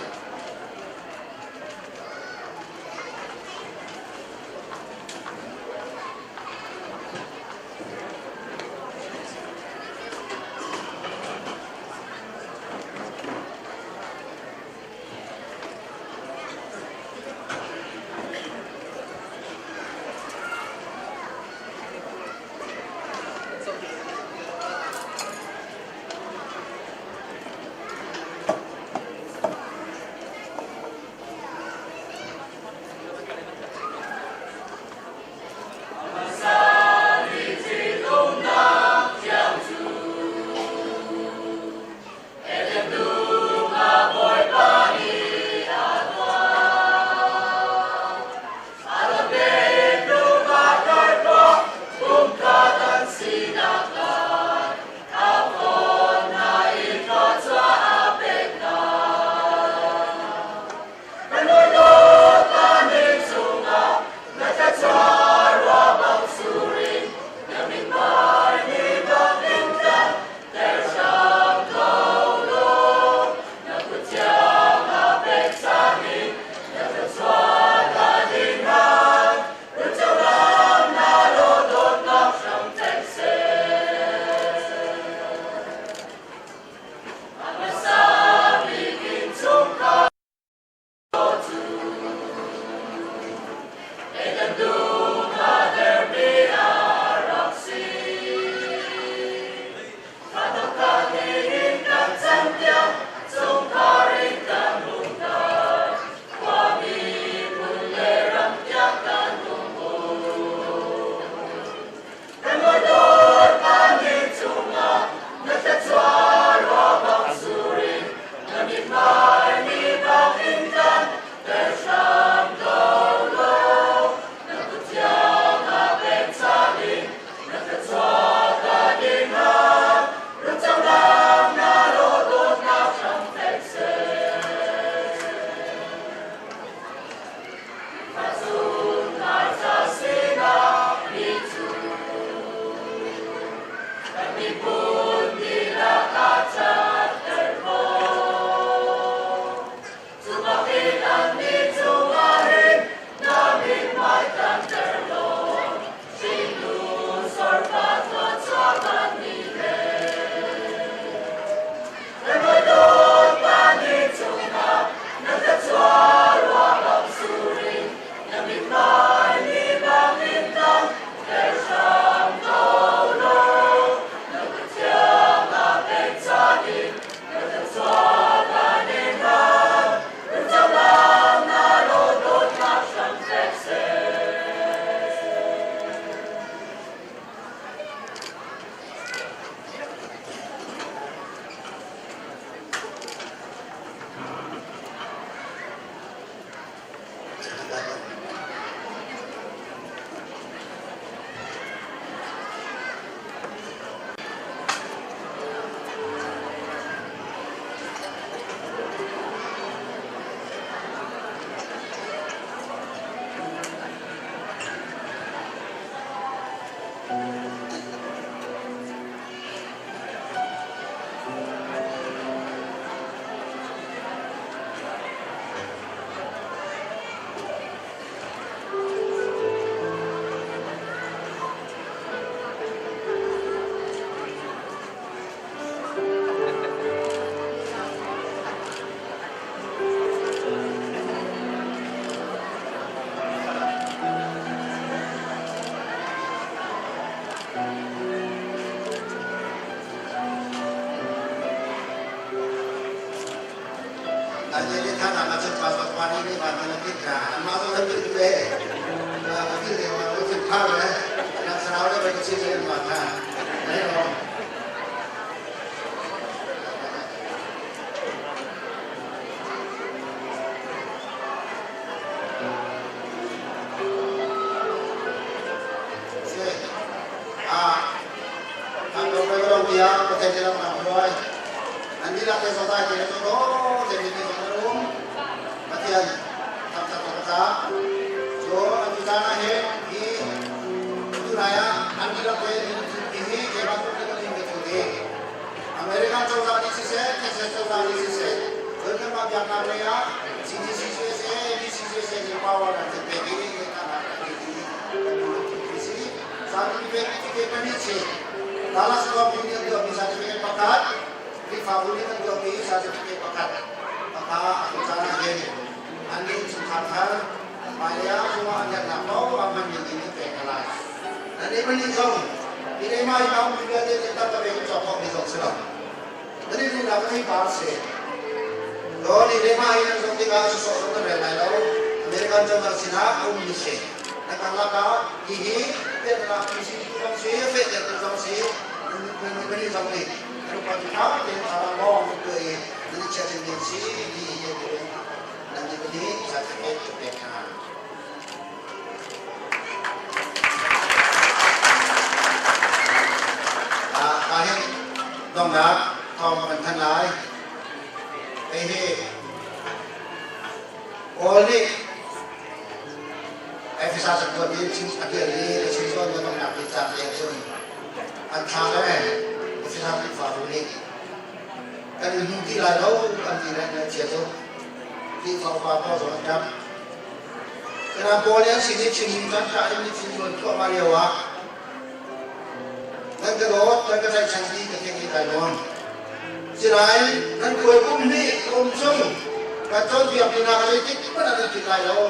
Ane tha na ma chen pastor pa ni ni ma na ti ka an ma zo han ti le ka ti le wa lo ti pha le na sarau le ba chi le ma tha ne ro Se a an ko ko ro bia ko te lam na hoi an di la te so ta ke so ro te ni ni so ro Pathian tham ta ko ka so an tu ta na he hi tu na ya an di la te ni hi ke ba ko te ni ke tu ni American cozah nih siseh, Texas cozah nih siseh, cun kanmah biaknak lei ah CGCCSA, DCCSA nih power an kan pek i kan ti kan duh si. Certificate certificate pahnih si. Dallas khuami nih an tuahmi certificate pakhat, Khrihfabu nih kan tuahmi certificate pakhat. Maka atu caan ah hin an nih chungkhar thar hmailei ah cungah an herhnak paoh ah hman ding in an pek hna lai. Nan nih pahnih zong hi le mah hi ka ummi vialte nih tam ka pek in cawk khawhmi zong si lo. Nan i duhnak ka thei par si. Law nih le mah hi nan zong tikah sawsawh zong nan rel lai lo. American cozah sinah a ummi si. Na karlak ah hihi piahtana PC tu zong si, fehtertu zong si, nan pahnih zong nih nan upa cu ṭha tein thlarau lawng nan tuah i nan i chiah ding si ti hi nan nih pahnih certificate ka pek hna. Ka hin donghnak thawng ka van thanh lai. Hihi Paul nih Efesa cakuat i a ṭial i a chim zawn na donghnak bik ca te cun an thla le Efesa Khrihfabu nih kan i hmu ti lai lo an ti le ngaihchia cu Khrihfa upa pawl zong an ṭap. Kana pawl nih an sin i chimmi caan ṭha in mitthli luan thluahmah lio ah nan ka dawt, nan ka tlaihchan ti ka theih i kai nuam. Sinain nan khuai kum hnih ka um chung kan cawnpiak mi hna kha zeitik hmanh ah nan philh lai lo.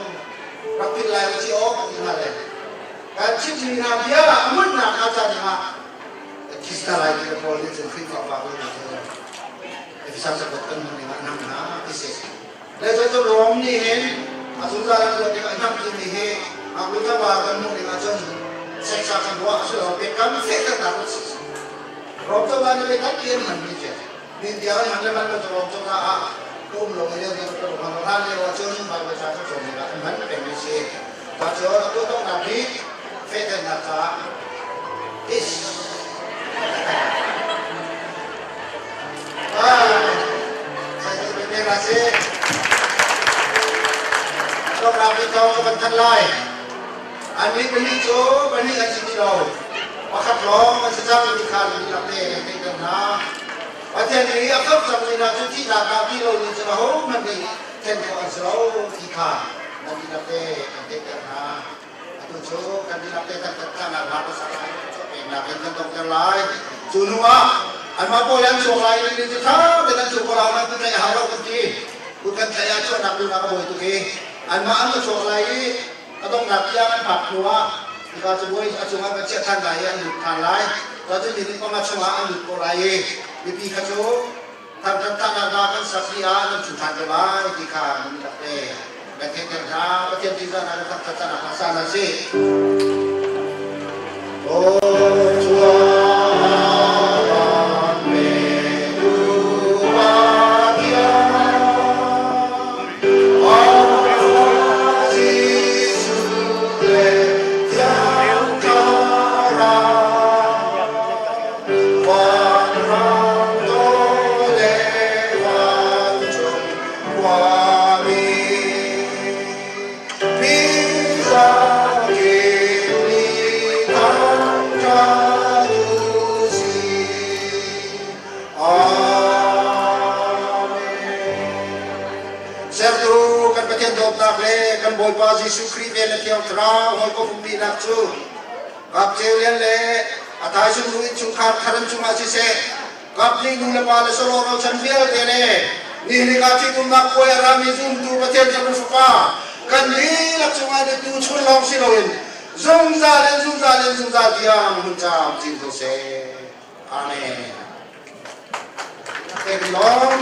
Rak philh lai u si aw ka ti hna le kan chimmi hna bia a hmunnak hnga ca dingah kan this hna lai ti le Paul nih cun Khrihfa upa pawl hna cu Efesa cakuat kan hmuh ning ah nam hna ti si. Le cu Rom nih hin a zungzal an ruah tikah hnam timi hi a tlangval kan hmuh ning ahcun seksa kan ruah a si lo biakam fehternak a si. Rom cozah nih biatak ti an hmanmi cu min tiang an hman le hman lo cu Rom cozah ah ka um lo i lio ka rak hman hlan lio ahcun Baibal ca kan cawn tikah an hman pengmi si. Mah cu a tuah bik fehternak caah is Annih pahnih cu pahnih an si ti lo. Pakhat lawng an si cang ti kha nan dihlak te kan theihter hna. Pathian nih a khamh cangmi hna cu thihnak ah ti lomi cu ahohmanh nih then khawh an si lo ti kha nan dihlak te kan theihter hna. Atu cu kan dihlak te taktak thlahnak hla ka sak lai peknak in kan donghter lai. Cu hnu ah anmah pawl an chuak lai i ni cu ṭha tein an chuak ko lai nan tlaih a hau lo kan ti. Kut kan tlaih ah chuahnak duhnak a buai tuk i anmah an va chuak lai i a donghnak tiang an phak hnu ah hika cabuai a cungah kan chiah ṭhan lai i an lut ṭhan lai. Cun minute panga chungah an lut ko lai i mipi kha cu Thangṭhat thlahnak hna kan sak dih ah nan cu ṭhan te lai ti kha nan rak te. Kan theihter hna, Pathian ṭihzahnak le thangṭhat thlahnak hna sa hna sih. Sertu kan Pathian dawtnak le kan Bawipa Jesuh Khrih vel le Thiang Thlarau hawikom umpinak cu Ngakcheu lian le a thaizung nu innchungkhar thar an cungah siseh, kaphnih nu le pa le sarawh rochan vialte le nihin ah ṭhitumnak puai a rami zumtu Pathian fanu fapa kan dihlak cungah ni tu chun lawng si loin zungzal in zungzal in zungzal tiang hun caamcin ko seh. Amen. Kan lawm.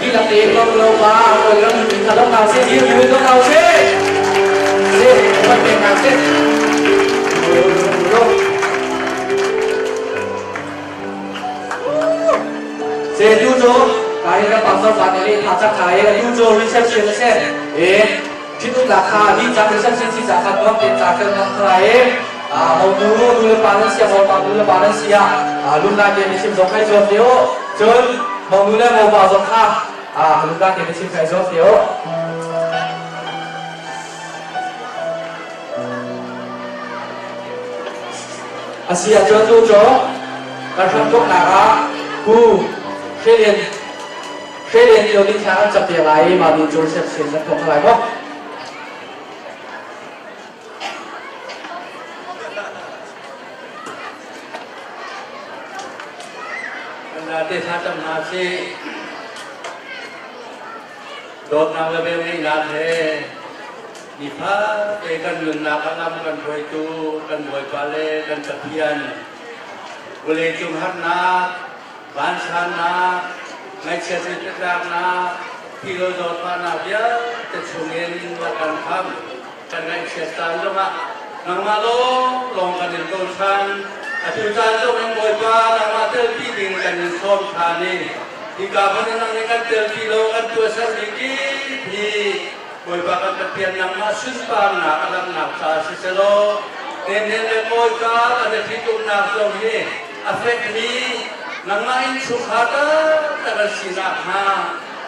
Dihlak tein lo lo pa kawi ram in kha lo hna sih dir buin lo hna sih sih upat pek hna sih Se tu cu kai ka pastor pa te le tha chak tha e tu cu reception a si e Ṭhitumnak kha dih cang reception si ca kha nuam tein ca fel hmang kha e monu nu le pa nan si mopa nu le pa nan si ah lunglai tein biachim zong kai zuam te u cun monu le mopa zong kha lunglai tein biachim kai zuam te u. A si ahcun tu cu kan hramthawknak ah Pu Hre Lian Hre Lian nih lo ding thla an cam piak lai i mah ni cu reception nan thawk lai maw? Kan te thla cam hna sih. Dawtnak le velngeihnak he nifate kan nunnak ah lam kan hruaitu kan Bawipa le kan Pathian vawleicung harnak, vansannak, ngaihchiat tlaknak, thilo zawtfahnak vialte chungin na kan khamh. Kan ngaihchiat caan zongah nangmah lawnglawng kan in bochan. Atu caan zongin Bawipa nangmah telpi ding kan in sawm ṭhan i hika hmun in nang nih kan telpi lo kan tuahsermi kip hi Bawipa kan Pathian nangmah sunparnak a langhnak caah siselaw Daniel le Bawipa kan i ṭhitumnak zong hi a fekmi nangmah innchungkhar taktak an si nakhnga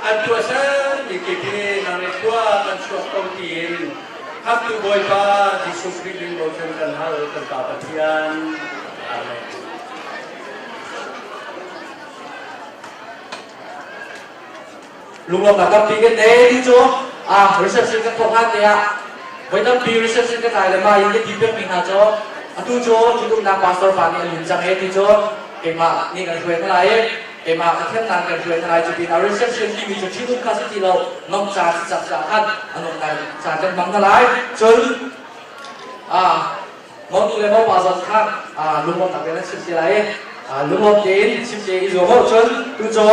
an tuahsermi kip hi nang nih khua kan chuak ko tiin Khamhtu Bawipa Jesuh Khrih min bochan kan hal kan Pa Pathian. Amen. Lunglawmhnak tampi kan nei ti cu ah reception kan thawk hlan te ah voi tampi reception ka kai le mah in ka ti pekmi hna cu atu cu ṭhitumnak pastor pa nih a lim cang e ti cu keimah nih kan hruai hna lai i keimah ka thiamnak kan hruai hna lai cu pinah reception timi cu ṭhitum kha si ti lo nomh ca si cak caah khan a nomh lai ca kan hmang hna lai. Cun ah monu le mopa zong kha lunglawmhnak te nan chim te lai i lunglawm tein chim te i zuam cun tu cu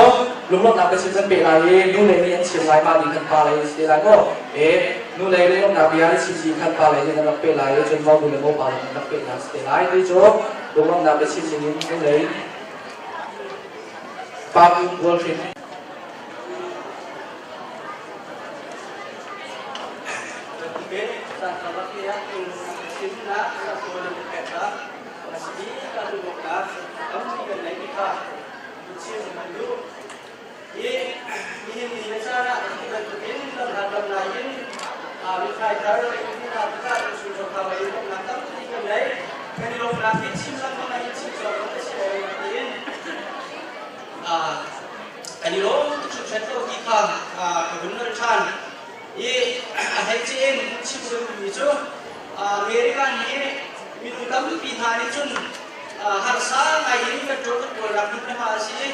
lunglawmhnak te chim kan pe lai i nu le nih an chim lai mah nih kan pa lei si lai maw e nu lei lunglawmhnak bia an chim si khan pa lei nih an rak pe lai i cun monu le mopa zong an rak pe hna si te lai. Ti cu lunglawmhnak te chim ding in nu lei pa bual hrin. Kan i lawm tuk hringhran ko ti kha ka vun nolh ṭhan i a hleice in chim ka duhmi cu American hi minung tampi hna nih cun harsa ngai in kan ṭuan kan kawlnak hmun le hma a si i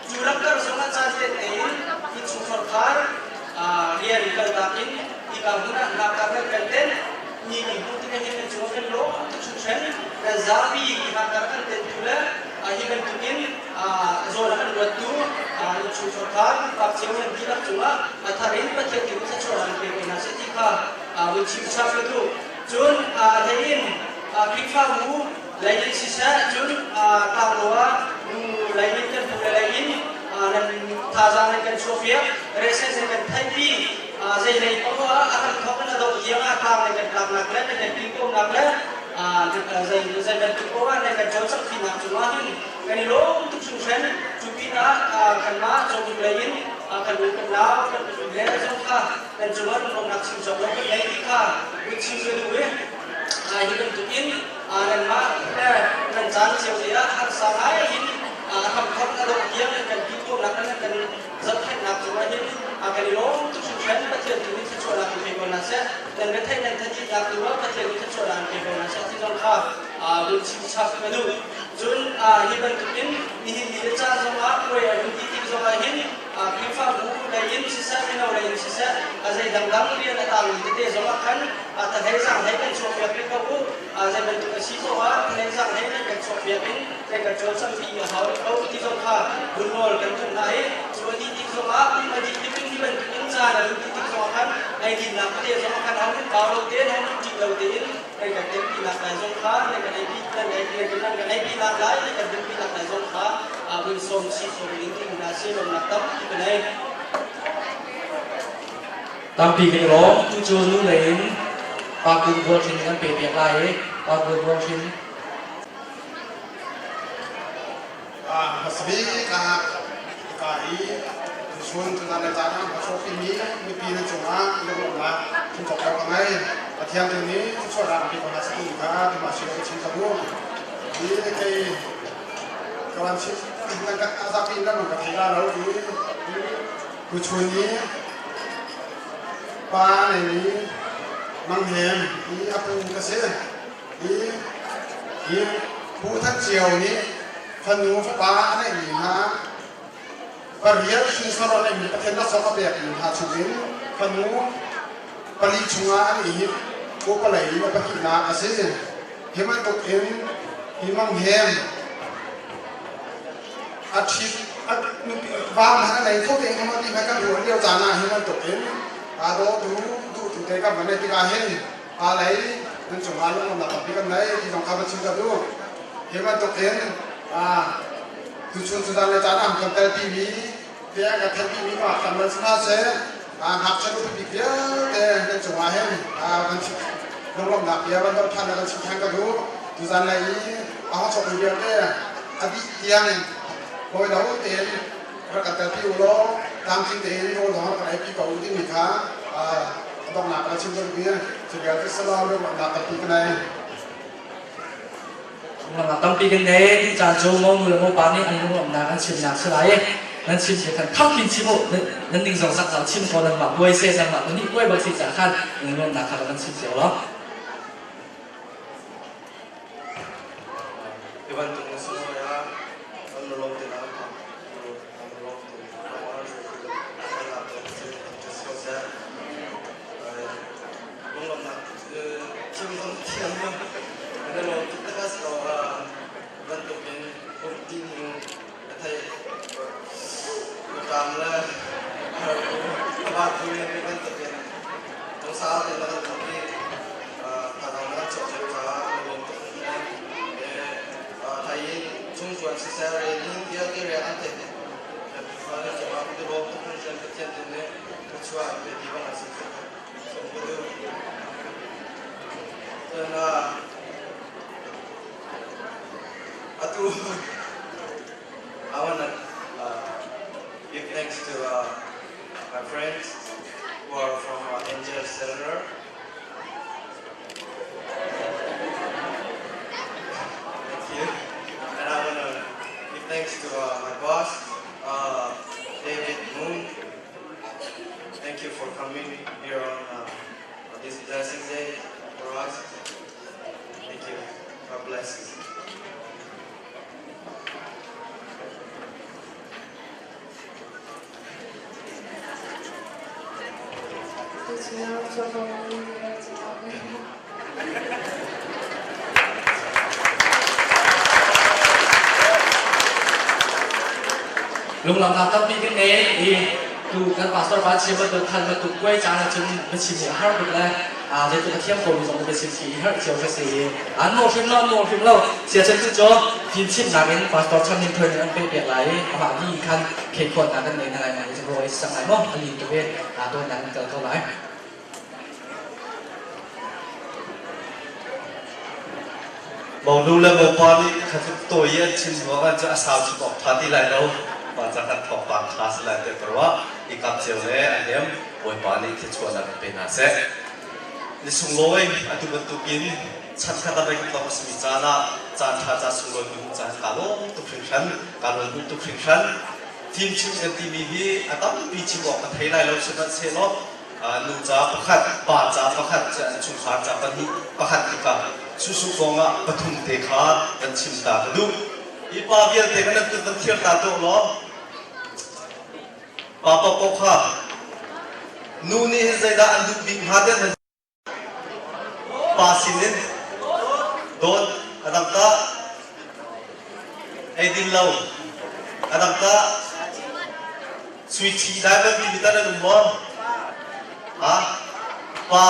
cu ramkar zongah caan tet tein innchungkhar khar rian kaltak in hika hmun ah ngakṭah kan kal ten ni kan hmuh tikah hin kan cungah kan lawm tuk hringhran. Kan zapi ngakṭah kan tentu le hi bantukin zawn a kan ruattu innchungkhar kha pumpak cio nan dihlak cungah a thar in Pathian tu thluachuah an pe ko hna seh ti kha vun chim chap ka duh. Cun a hlei in Khrihfabu lei in siseh cun tlanglo ah nu lei in kan pu le lei in nan thazaang nan kan chuahpiak resen nan kan theihpi zei lei paoh ah a kan thawk in a dongh tiang ah tlang nan kan tlaknak le nan kan pilkawmnak le zei zei bantuk paoh ah nan kan cawlcanghpinak cungah hin kan i lawm tuk hringhran. Cu pinah kanmah cawtum lei in kan u kan nau kan le zong kha kan cungah lunglawmhnak chim cawk lo kan ngei ti kha vun chim ka duh i hi bantukin nanmah le nan caan cio te ah harsa ngai in a hramthawk a dongh tiang nan kan ti khawhnak le nan kan zohkhenhnak cungah hin kan i lawm tuk hringhran. Pathian tu nih thluachuahnak in pe ko hna seh. Nan retheih nan thaditnak tu ah Pathian nih thluachuahnak in pe ko hna seh ti zong kha vun chim chap ka duh. Cun hi bantukin nihin ni le caan zongah puai a hun ti tik zongah hin Khrihfabu lei in siseh, mino lei in siseh, a zei dangdang rian a tangmi tete zong ah khan thahlei zaanghlei kan chuahpiak rih ko u. Zei bantuk a si poah ah thahlei zaanghlei nan kan chuahpiak in nan kan cawlcangpi a hau rih ko ti zong kha vun nawl kan duh hna i cu a dih tik zong ah a dih tik in hi bantuk in caan a lut tik zong ah khan eidinnak tete zong ah khan ho nan kau lo tein ho nan ṭih lo tein nan kan telpinak lai zong kha nan kan eipi nan nan kan eipinak lai nan kan dinpinak lai zong kha vun sawm chih ko ding in hna si lawmnak tampi ka nei. Tampi kan i lawm. Tu cu nu lei in Pa Kun Bual Hrin kan pe piak lai i Pa Kun Bual Hrin. Hmasabik ah hika i tuchun tuzan le caan ah hmasawkimi mipi nan cungah lunglawmhnak thinthawk lo ka ngei. Pathian tu nih thluachuahnak an pe ko hna seh ti kha keimah si lo ka chim ka duh. Hi kei ka van chim nan ka zapi in nan ka thei la lo i tuchun i pa nei mi Manghem i a pu ka si. Hi hi Pu Than Cio nih fanu fapa a neihmi hna pariat hrinsor a neihmi Pathian laksawng a pekmi hna chungin fanu pali chungah an i hip upalei in a pahnihnak a si. Hi bantuk in hi Manghem a ṭhit a nupi vam han a nei kho te hnga maw ti hmanh kan ruah lio caan ah hi bantuk in aa dawtu duhtu te kan van neih tikah hin pa lei nan cungah lunglawmhnak tampi kan nei ti zong kha va chim ka duh. Hi bantuk in tuchun cuzan le caan ah kan telpi mi te kan thenpi mi pa kan man si hna seh ngakchia nu bik vialte nan cungah hin kan chim lunglawmhnak bia van doh than kan chim than ka duh. Tuzan lei i a hong chok mi vialte a dih tiang in hawi lo tein rak kan telpi u law tlamtling tein rawl zong rak kan eipi ko u timi kha a donghnak ka chim ka duh i cu vialte salam lunglawmhnak tampi ka nei. Lunglawmhnak tampi kan nei. Ti caan cu monu le mopa nih an lunglawmhnak an chimnak si lai i nan chim si khan thak in chim u nan ning zong zak zak chim ko nan mah buai se nan mah nih buai bak si cah khan lunglawmhnak kha kan chim cio lo. Hi bantuk na sunglawi ah kan lawm te na kan lawm tu Lunglawmhnak thil zong thiam lo. Kan i lawm tuk taktak si ko. Bantukin kum ti hnu a thei ṭam le har bu a va thu mi bantukin lungsau tein na kan um i thazaang na kan chuah cio caah kan i lawm tuk. Thai in chungchuan siseh re ning vialte re an theih Atu I want to give thanks to my friends who are from Angel Cellular. Thank you. And I want to give thanks to my boss, David Moon. Thank you for coming here on this blessing day for us. Thank you. God bless you. Lunglamnak tampi kan ngei i tu kan pastor pa chim bantuk than bantuk kuai caan ahcun na chim hi a har tuk le zeitluk a thiam ko mi zong na chim khi i harh cio ka si i an nawl hrim lo an nawl hrim lo siacun tu cu fimchimnak in pastor chan nin thuai an pe piak lai i amah ni khan kheikhuatnak kan nei na lai mai cu rawi sang lai maw a lin tuk i tawinak kan kal ko lai. Monu le mopa nih khatluk tawi an chim ruangah cu a sau chim awk ṭha ti lai lo. Mah ca kan thawngpang ṭha si lai tiah ka ruah. I kap cio le a hliam Bawipa nih thluachuahnak in pe hna seh. Ni sunglawi atu bantukin chan khat ah kan tlawng a simi caan ah caan ṭha ca sunglawi kan hmuh caan kaa lawm tuk hringhran, kaa lawm tuk hringhran. Fimchim kan timi hi a tampi chim awk ka thei lai lo sihmanhsehlaw nu ca pakhat, pa ca pakhat, chungkhar ca pahnih pakhat tikah susu kong ah pathum te kha kan chim ta ka duh. Hi pa vialte kan nan kut van thiar ta tuah law. Pa paohpaoh kha nu nih hin zeidah an duh bik hnga tiah nan pa sinin dawt a dang tah eidin lo a dang tah sui ṭhi diamond timi tah nan um maw? Ha? Pa.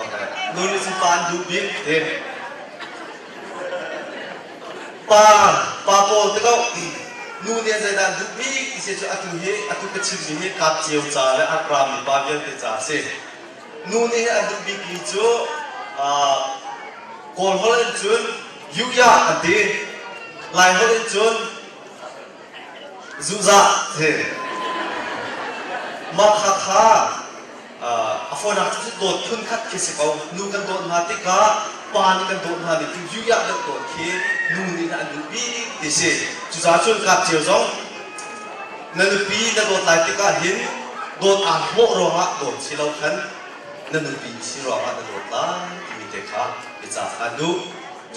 Okay. Nu nih cun pa an duh bik ti. Pa, pa pawl te ko. Nu nih zeidah an duh bik ti si cu atu hi atu ka chimmi hi kap cio ca le a rami pa vialte ca a si. Nu nih an duh bikmi cu Kawl holh in cun yuya an ti. Lai holh in cun Zuzah ti. Mah kha kha a fawinak cu dawt phun khat khi si ko. Nu kan dawt hna tikah pa nih kan dawt hna nih cu yuya deuh dawt khi nu nih an duh bik ti si. Cucaah cun kap cio zong na nupi na dawt lai tikah hin dawt aa hlawh ruangah dawt si lo khan na nupi si ruangah na dawt lai timi te kha biacah kha an duh.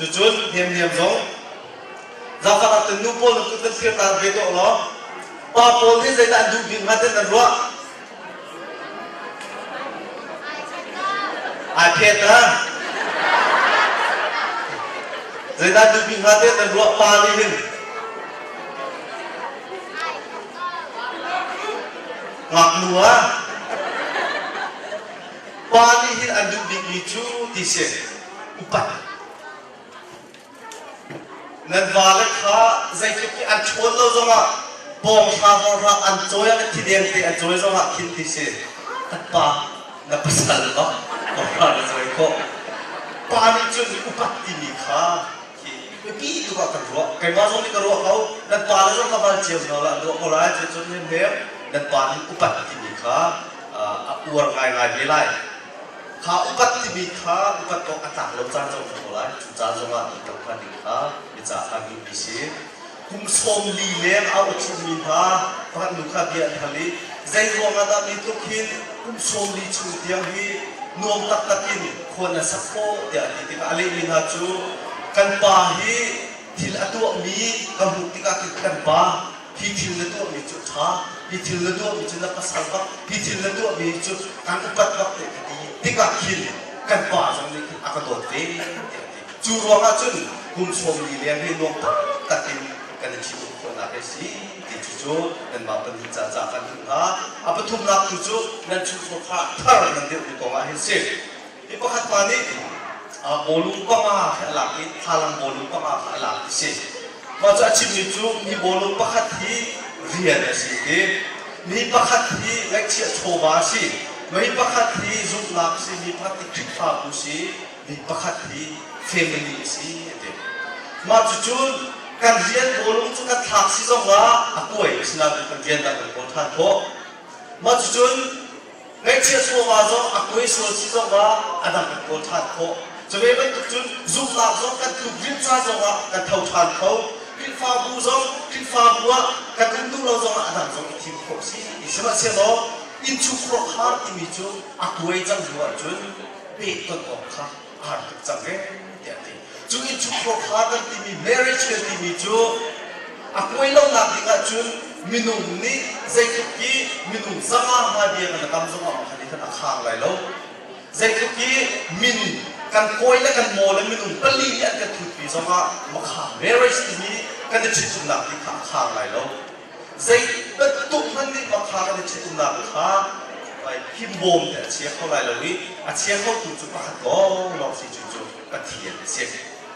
Cucun hnemhniam zong Zaangfak ah cun nu pawl nan kut nan thlir ta ve tuah law pa pawl nih zeidah an duh bik hnga tiah nan ruah? Ai phet ha? Zeidah duh bik hnga tiah nan ruah pa nih hin? Ngaknu ah pa nih hin an duh bikmi cu ti si upat. Nan vale kha zeitluk i an ṭhawn lo zongah pawnghra hawrha an cawi ah le thideng te an cawi zongah khin ti si kan pa na pasal bak pawnghra na cawi khawh. Pa nih cun upat timi kha hi biapi tuk ah kan ruah. Keimah zong nih ka ruah ko. Nan pa le zong ka val cio hna la an ruah ko lai. Cucun hnemhnem nan pa nih upat timi kha a uar ngaingai ve lai. Kha upat timi kha upat awk a tlak lo caan zong a ko lai. Cu caan zongah upat hnga ding kha biacah kha duhmi si. Kum 40 leng a uṭhummi hna pakhat nu kha bia an hal i zei ruangah dah mi tluk hin kum 40 chung tiang hi nuam taktak in khua na sak khawh tiah a ti tikah a lehmi hna cu kan pa hi thil a tuahmi ka hmuh tikah khin kan pa hi thil na tuahmi cu ṭha, hi thil na tuahmi cu na pasal bak, hi thil na tuahmi cu kan upat bak te ka ti tikah khin kan pa zong nih khin a ka dawt ve tiah a ti. Cu ruangah cun kum 40 leng hi nuam taktak in kan i ṭhitum khawhnak hi si ti cu cu nanmah pahnih ca ca kan duh hna. A pathumnak tu cu nan chungkhar thar nan dirhmi kongah hin si. Mi pakhat pa nih bawlung panga khi a lak i thlalang bawlung panga kha a lak ti si. Mah cu a chimmi cu mi bawlung pakhat hi rian a si ti. Mi pakhat hi ngaihchiah chawva a si. Mi pakhat hi zumhnak a si. Mi pakhat hi Khrihfabu si. Mi pakhat hi family a si a ti. Mah cucun kan rian bawlung cu kan thlak si zongah a kuai a si nain kan rian dang kan kawl ṭhan khawh. Mah cucun Ngaihchia chawva zong a kuai sual si zongah a dang kan kawl ṭhan khawh. Cu ve bantuk cun zumhnak zong kan tluk rin ca zongah kan tho ṭhan kho. Khrihfabu zong Khrihfabu ah kan um duh lo zongah a dang zong i thim khawh si. Sihmanhsehlaw innchungkhar khar timi cu a kuai cang hnu ahcun pehtonh awk kha a har tuk cang ee tiah a ti. Cu innchungkhar khar kan timi marriage kan timi cu a kuai lonak ding ahcun minung nih zeitluk hi minung zanga hna bia kan kam zongah makhat in khan a khang lai lo. Zeitluk hi min kan kawi le kan maw le minung pali nih an kan thutpi zongah makha marriage timi kan i ṭhitumnak ti kha a khang lai lo. Zei bantuk hmanh nih makha kan i ṭhitumnak kha himbawm te a chia kho lai lo i a chia khotu cu pakhat lawnglawng si cu cu Pathian a si.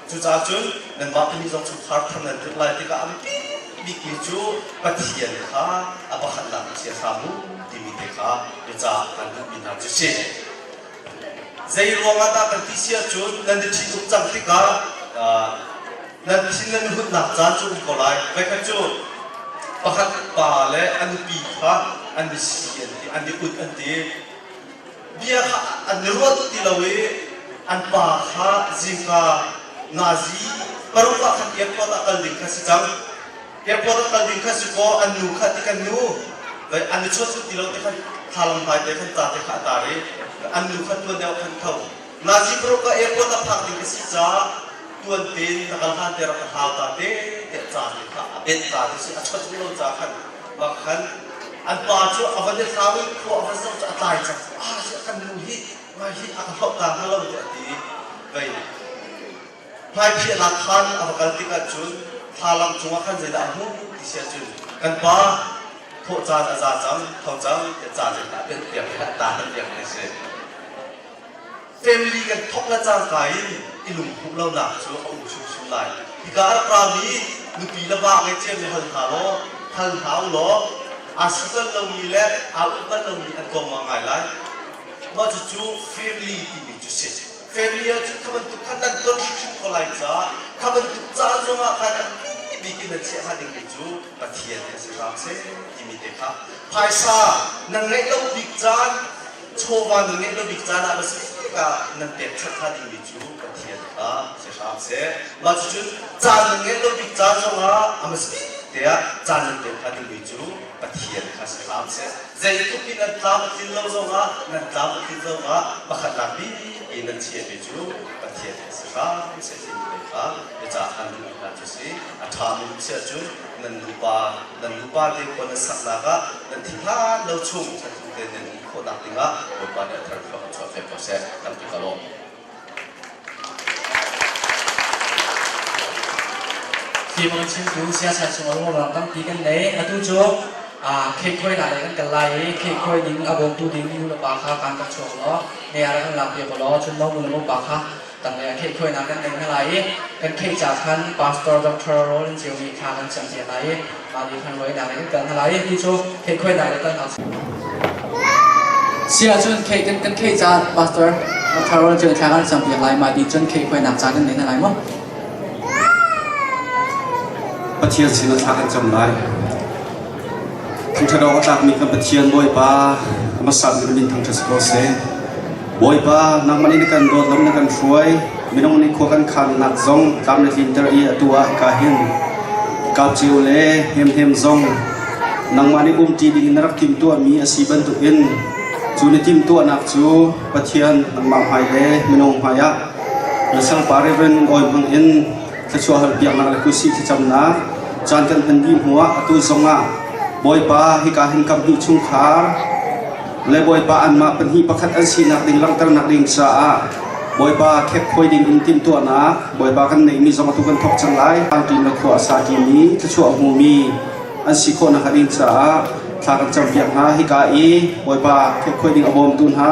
Cucaah cun nanmah pahnih zong chungkhar thar nan tluk lai tikah a biapi bikmi cu Pathian kha a pakhatnak i chia hram u timi te kha biacah kan duhmi hna cu si. Zei ruangah dah kan ti si ahcun nan i ṭhitum cang tikah nan thin nan i hunnak caan cu um ko lai. Voikhat cu pakhat pa le a nupi kha an i si an ti, an i ut an ti. Bia kha an i ruat ti lo i an pa kha zingka nazi paruk ah khan airport ah kal ding kha si cang. Airport ah kal ding kha si kaw an nu kha ti kan nu an i chuat ti lo ti khan thlalang hmai te khan ta te kha a tar i an nu kha tuan deuh khan tho. Nazi paruk ah airport ah phak ding ka si caah tuan tein na kal hlan te rak ka hlau ta te tiah ca te kha a benh ta te si a chuat lo ca khan bak khan. An pa cu a van i hlau i khua a van zoh cu a tlai cang. Ah, ziah kan nu hi ngai hi a ka hloh ta hnga lo tiah a ti. Vei hmaiphiahnak khan a va kal tikah cun thlalang cungah khan zeidah a hmuh ti si ahcun kan pa thawh caan a za cang, tho cang tiah ca zeidah a piak piak ta kan piak ti si. Family kan thawk le cangka in i lunghmuh lonak cu a um hrimhrim lai. Hika a rak rami nupi le va ngei ciami hal hna law, hal hna u law, aa si bal lomi le aa um bal lomi an kong ngai lai. Mah cucu family timi cu si. Family ahcun kha bantuk khan nan ton hrimhrim ko lai caah kha bantuk caan zongah khan a bik in nan chiah hnga dingmi cu Pathian kha si hram seh timi te kha phaisa nan ngeih lo bik caan chawva nan ngeih lo bik caan ah na si tikah nan pekchanh hnga dingmi cu Pathian kha si hram seh. Mah cucun caan nan ngeih lo bik caan zongah a hmasa bik te ah caan nan pek hnga dingmi cu Pathian kha si hram seh. Zeitluk in nan tlam a tlin lo zongah nan tlam a tlin zongah pakhatnak bik i nan chiahmi cu Pathian kha si hram seh timi te kha biacah an duhmi hna cu si. A ṭhami um si ahcun nan nupa nan nupa te khua nan saknak ah nan thi hlan lo chung chan te nan um khawhnak dingah Bawipa nih a thar thluak in chuah ko seh. Tampi ka lawm. Fimang chimtu siasal chung a ruang tampi kan nei. Atu cu kheikhuai na le kan kal lai i kheikhuai ding a bawmtu ding nu le pa kha kan kan chuak law ne ara kan lak piak law cun no nu le pa kha tang le kheikhuai na kan nei hna lai i kan khei ca khan pastor Dr. Roland Ceu nih thla kan cam piak lai i mah nih khan roi na le kan kal hna lai i ti cu kheikhuai na le kal hna Si ahcun khei kan kan khei ca pastor Dr. Roland Ceu thla kan cam piak lai mah ti cun kheikhuai nak ca kan nei hna lai maw Pathian sin ah thla kan cam lai. Thangṭhat awk a tlakmi kan Pathian Bawipa, a hmasa bik na min thangṭhat si ko seh. Bawipa, nangmah nih na kan dawt lam na kan hruai, minung nih khua kan khannak zong tlam na tlinter i atu ah hika hin kapceo le hemhem zong nangmah nih umṭi ding in na rak timhtuahmi a si bantukin cu na timhtuahnak cu Pathian nangmah hmai le minung hmaiah na salpa Reverend Awi hmang in thluachuah halpiaknak le kutsih thlacamnak caan kan hman dih hnuah atu zongah Bawipa hika hin kam hnih chungkhar le Bawipa anmah pahnih pakhat an sinak ding langhternak ding caah Bawipa khekkhoi ding in timhtuahnak Bawipa kan neihmi zong atu kan thawk cang lai. Ṭin le khua a sa ṭimi thluachuah hmumi an si khawh nakhnga ding caah thla kan campiak hna. Hika i Bawipa khekkhoi ding a bawmtu hna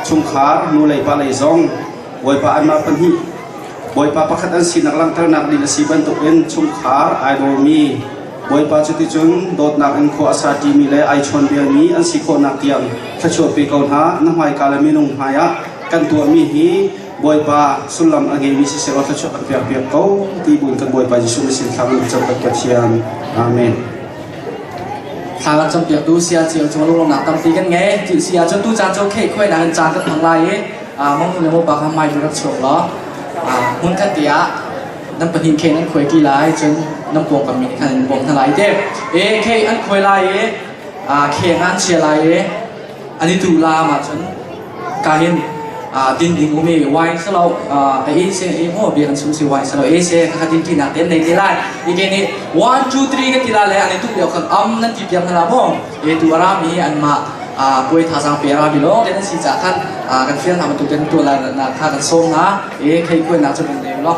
chungkhar nu lei pa lei zong Bawipa anmah pahnih Bawipa pakhat an sinak langhternak ding a si bantukin chungkhar ai dawmi Bawipa cuticun dawtnak in khua a sa ṭimi le ai chawnbialmi an si khawhnak tiang thluachuah pe ko hna. Na hmaika le minung hmaiah kan tuahmi hi Bawipa sullam a ngeimi siseh law thluachuah kan pek piak ko ti buin kan Bawipa Jesuh na sin thla kan cam kan Pathian. Amen. Thla kan campiaktu sia cio cung lunglawmhnak tampi kan ngei. Ti si ahcun tu caan cu kheh khuai nak in caan kan hmang lai i mong nu le mo pa kha mai rak chuak law hmun khat te ah nan pahnih kheh nan khuai ti lai cun nan pawngkam mi nih khan an bawm hna lai te. E kheh an khuai lai i kheng an chia lai i an i tu la ma cun ka hin din ding umi wine selo a e se e mo bia kan chim si wine selo e se kha din ti nak ten nei te lai i ke ni 1 2 3 ka ti la le ani tu leo khan am nan ti piak na mo e tu ara mi an ma puai tha sang pe ra bi lo ten si cha khan kan fial na tu ten tu la na kha kan som na e khei koi na chu kan ne lo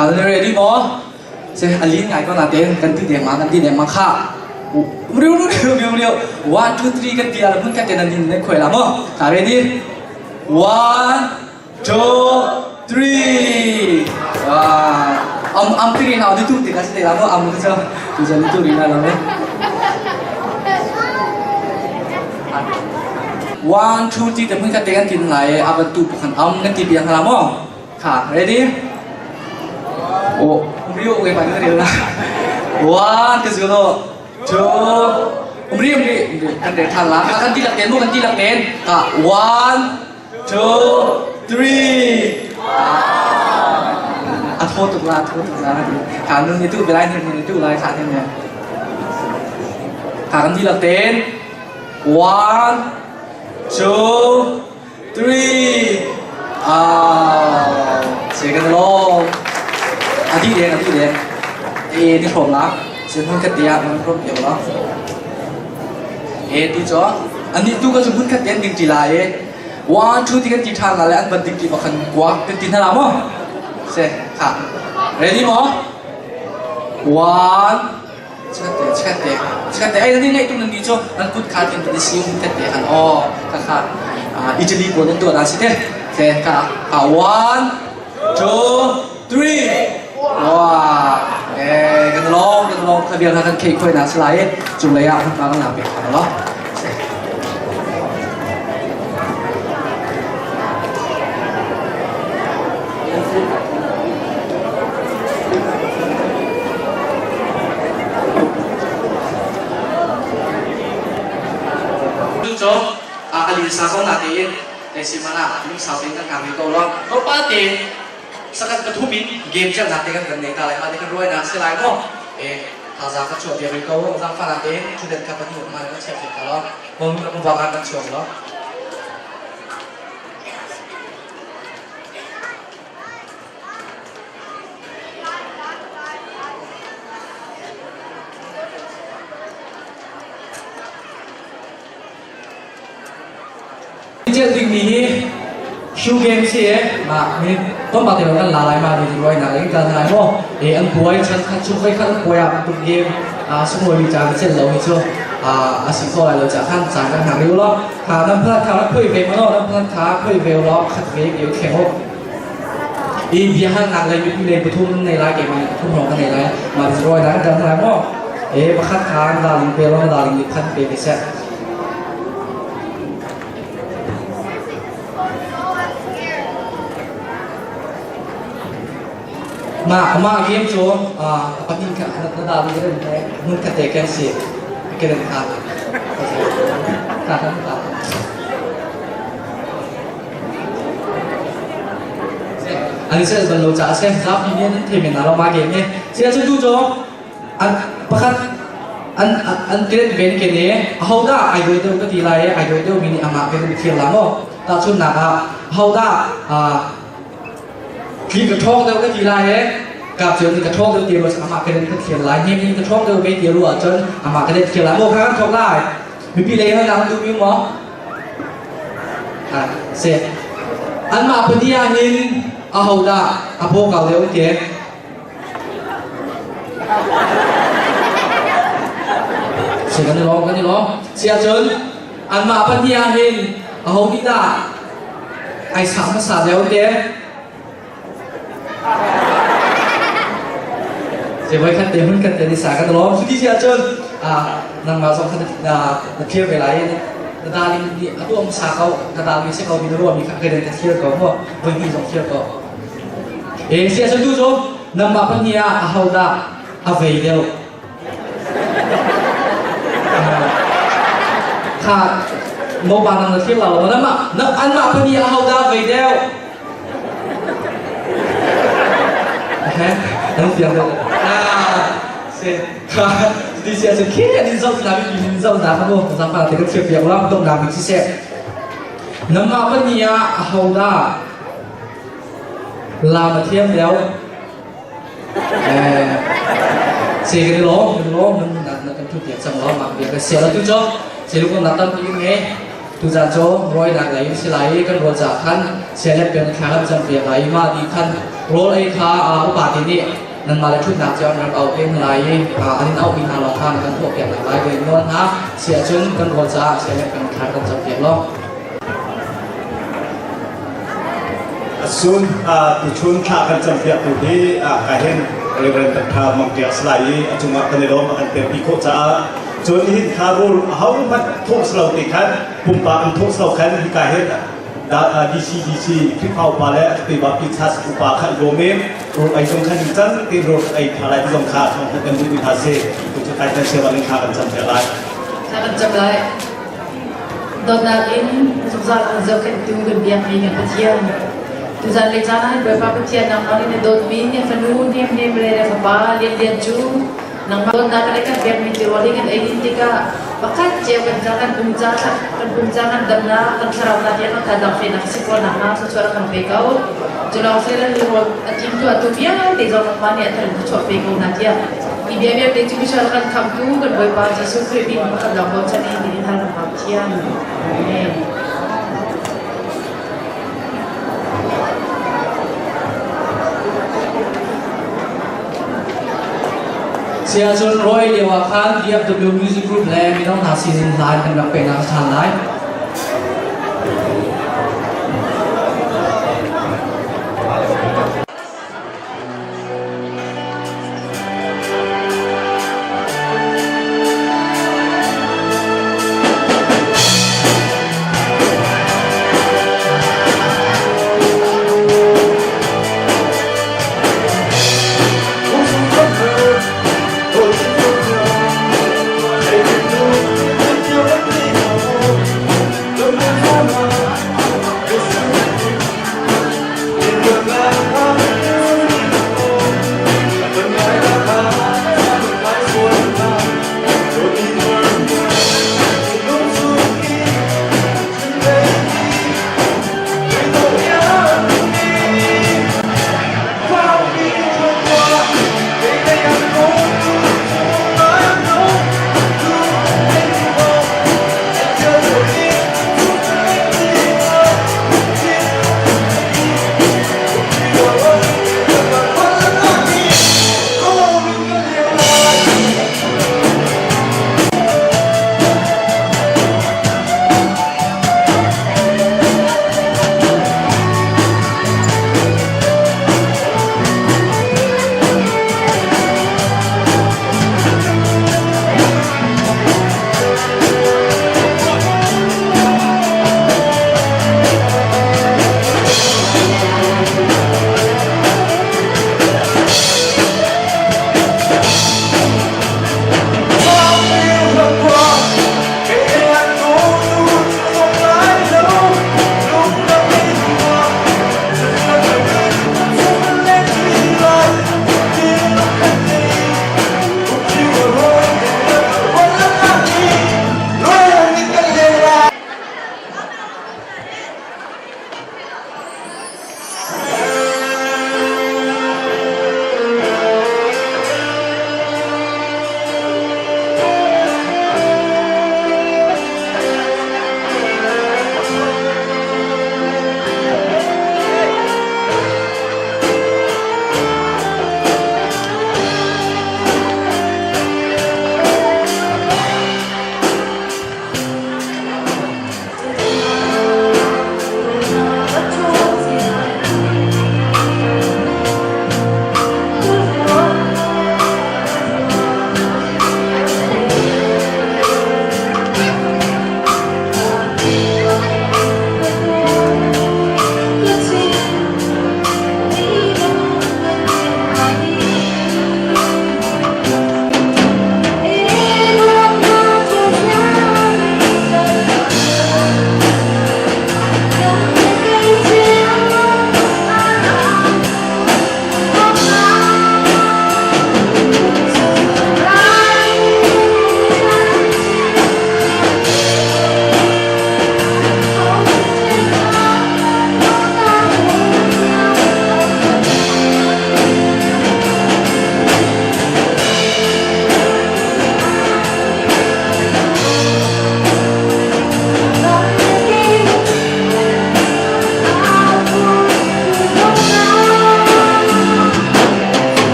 Kal na ready maw? Se alin ngai ko na te kan ti deng ma kan ti deng ma kha. Riu riu riu riu riu. 1 2 3 kan ti ala mun kan te nan din ne khoi la mo. Ka ready? 1 2 3 Wow. Am am tiri na di tu ti kasi te la mo am tu tu jan tu ri na la me. 1 2 3 te mun ka te kan tin lai aban tu pukhan am kan ti piang la mo. Kha ready? Oh, rio ke pa ni la. 1 ke zulo. 2 Umri umri kan de than la. Kan ti lak ten mo kan ti lak ten. Ka 1 2 3 A thaw. thaw tuk la thaw tuk la kha nun ni tu belai ni ni tu lai kha ni kha kan dihlak tein one two three ah se kan lo adi deng adi deng e ni hrom la se mun khat te ah mun hrom piak la e tu cho ani tu ka chu mun khat ten ding ti la e one two ti kan ti than la le an ban ding ti bakhan kwa kan ti hna la mo se kha ready mo one Chikkhatte, chikkhatte, chikkhatte. Ai ni ngai tung nan ni cu an kut kha tin ti si um tette khan o ka kha Italy pawl nan tuah na si te. Te ka ka one, two, three. Wow. Eh kan long kan long kha biang kan khei khoi na si lai cung lei ah kan pa kan la pe kha lo. Cu a linsa ko na tein si mana lungsau tein kan kang ko lo ko pa te sakan pathum in game cel na te kan kan nei ta lai ma te kan ruai na si lai mo e thaza ka chuah piak ko zang fa na tein thuden kha pahnih ma kan chiah ta lo mo mu ka kan chuak lo Cel dingmi hi shoe game si e ma mi tom ba te kan la lai ma ni ruai na lai kan lai mo e an buai chan khat chu kai khat buai a tuk game a sungoi mi cha cel lo hi chu a a si kho lai lo cha khan cha kan hang riu lo kha nam phat kha khoi ve ma lo nam phat kha khoi ve lo khat ve ke kheng ho i bia hal nak lai mi le pathum nei lai ke ma pathum rong ka nei lai ma roi na kan lai mo e pakhat kha darling pe lo darling ni khat pe ve se Ma ma game cu pahnih kha na da mi ren he mun khat te kan si keren kha ka kan ka Ani se ban lo cha se zapi ni an the men na lo ma game ni sia chu tu cho an pakhat an an kren ven ke ne ho da ai doi deu ka ti lai ai doi deu mi ni ama ke ni thial la mo ta chun na ka ho da Khi ka ṭhawng deuh ka ti lai e kap cun ka ṭhawng deuh ti ruah amah ka ka thiam lai hnem in ka ṭhawng deuh ve ti ruah ahcun amah ka thiam lai maw kha kan thawk lai mipi lei han ang duh mi maw ha se anmah pahnih ah hin aho dah a paw kau deuh te Se kan i lawm kan i lawm si ahcun anmah pahnih ah hin aho nih dah ai sak hmasa deuh te Se voi khat te hun khat te ni sa kan lawm cuti si ahcun nangmah zong kha na na thlir ve lai na darling nih a tuah hmasa ko na darling si ko mi na ruahmi kha ka ka thlir ko mu voi hnih zong thlir ko E sia tu cu nangmah pahnih ah ahodah a vei deuh? Kha mopa nang na thlir lo nangmah anmah pahnih ahodah a vei deuh? He nang fiang deuh. Ah, se kha ti sia cu khi an in zoh na mi in zoh na kha mu zangpa te ka thiam piak lam dong na mi si se nangmah pahnih ah ahodah Lam a thiam deuh. Eh, se kan i lawm, kan i lawm, nan nan nan kan thu piak cang lo, mak bia kan sial atu cu, se lu nak tampi in nge, tu zan cu rawi nak lei in si lai i kan rawl ca khan sia le pen thla kan cam piak lai i mah di khan rawl ei kha upa ti nih nanmah le ṭhutnak cio an rak auh te hna lai i an in auh mi hna lawng kha na kan tuah piak hna lai kan in nawl hna si ahcun kan rawl caah sia le pen thla kan cam piak lo. Asun tuchun thla kan campiaktu hi ka hin Reverend Dr. Mang Tiak Salai i a cungah kan i lawm a kan pekpi khawh caah cun hin kha rul ahohmanh thawh si lo ti khan pumpak in thawh si lo khan hika hin DCDC Khrihfa upa le Baptist Church upa kha i lawm i rul ei zong khan cang ti rul ei tha lai ti zong kha thawng kan duh mi hna si tu cu kai kan siawan in thla kan cam piak lai Thla kan cam lai. Dawtnak in zungzal kan zohkhenhtu kan biakmi kan Pathian. Tuzan le caan ah Bawipa Pathian nangmah nih na dawtmi na fanu hnemhnem le na fapa lianlian cu nangmah dawtnak le kan pekmi tirawl hi kan ei din tikah pakhat cio kan ca kan pum ca kan pum ca kan damnak kan thlarau ta tiang kan thazaang fehnak si khawh nakhnga thluachuah rak kan pe ko. Cu lawng si lo rawl a timtuah tu vialte zong nangmah nih a thar in thluachuah pe ko hna tiah hi bia vialte cu misual kan khamtu kan Bawipa Jesuh Khrih min pakhat lawng bochan in in hal kan Pathian. Amen. Saya cun Roy lio ah khan VFW Music Group le mino hna season hna in kan rak pehnak ṭhan lai.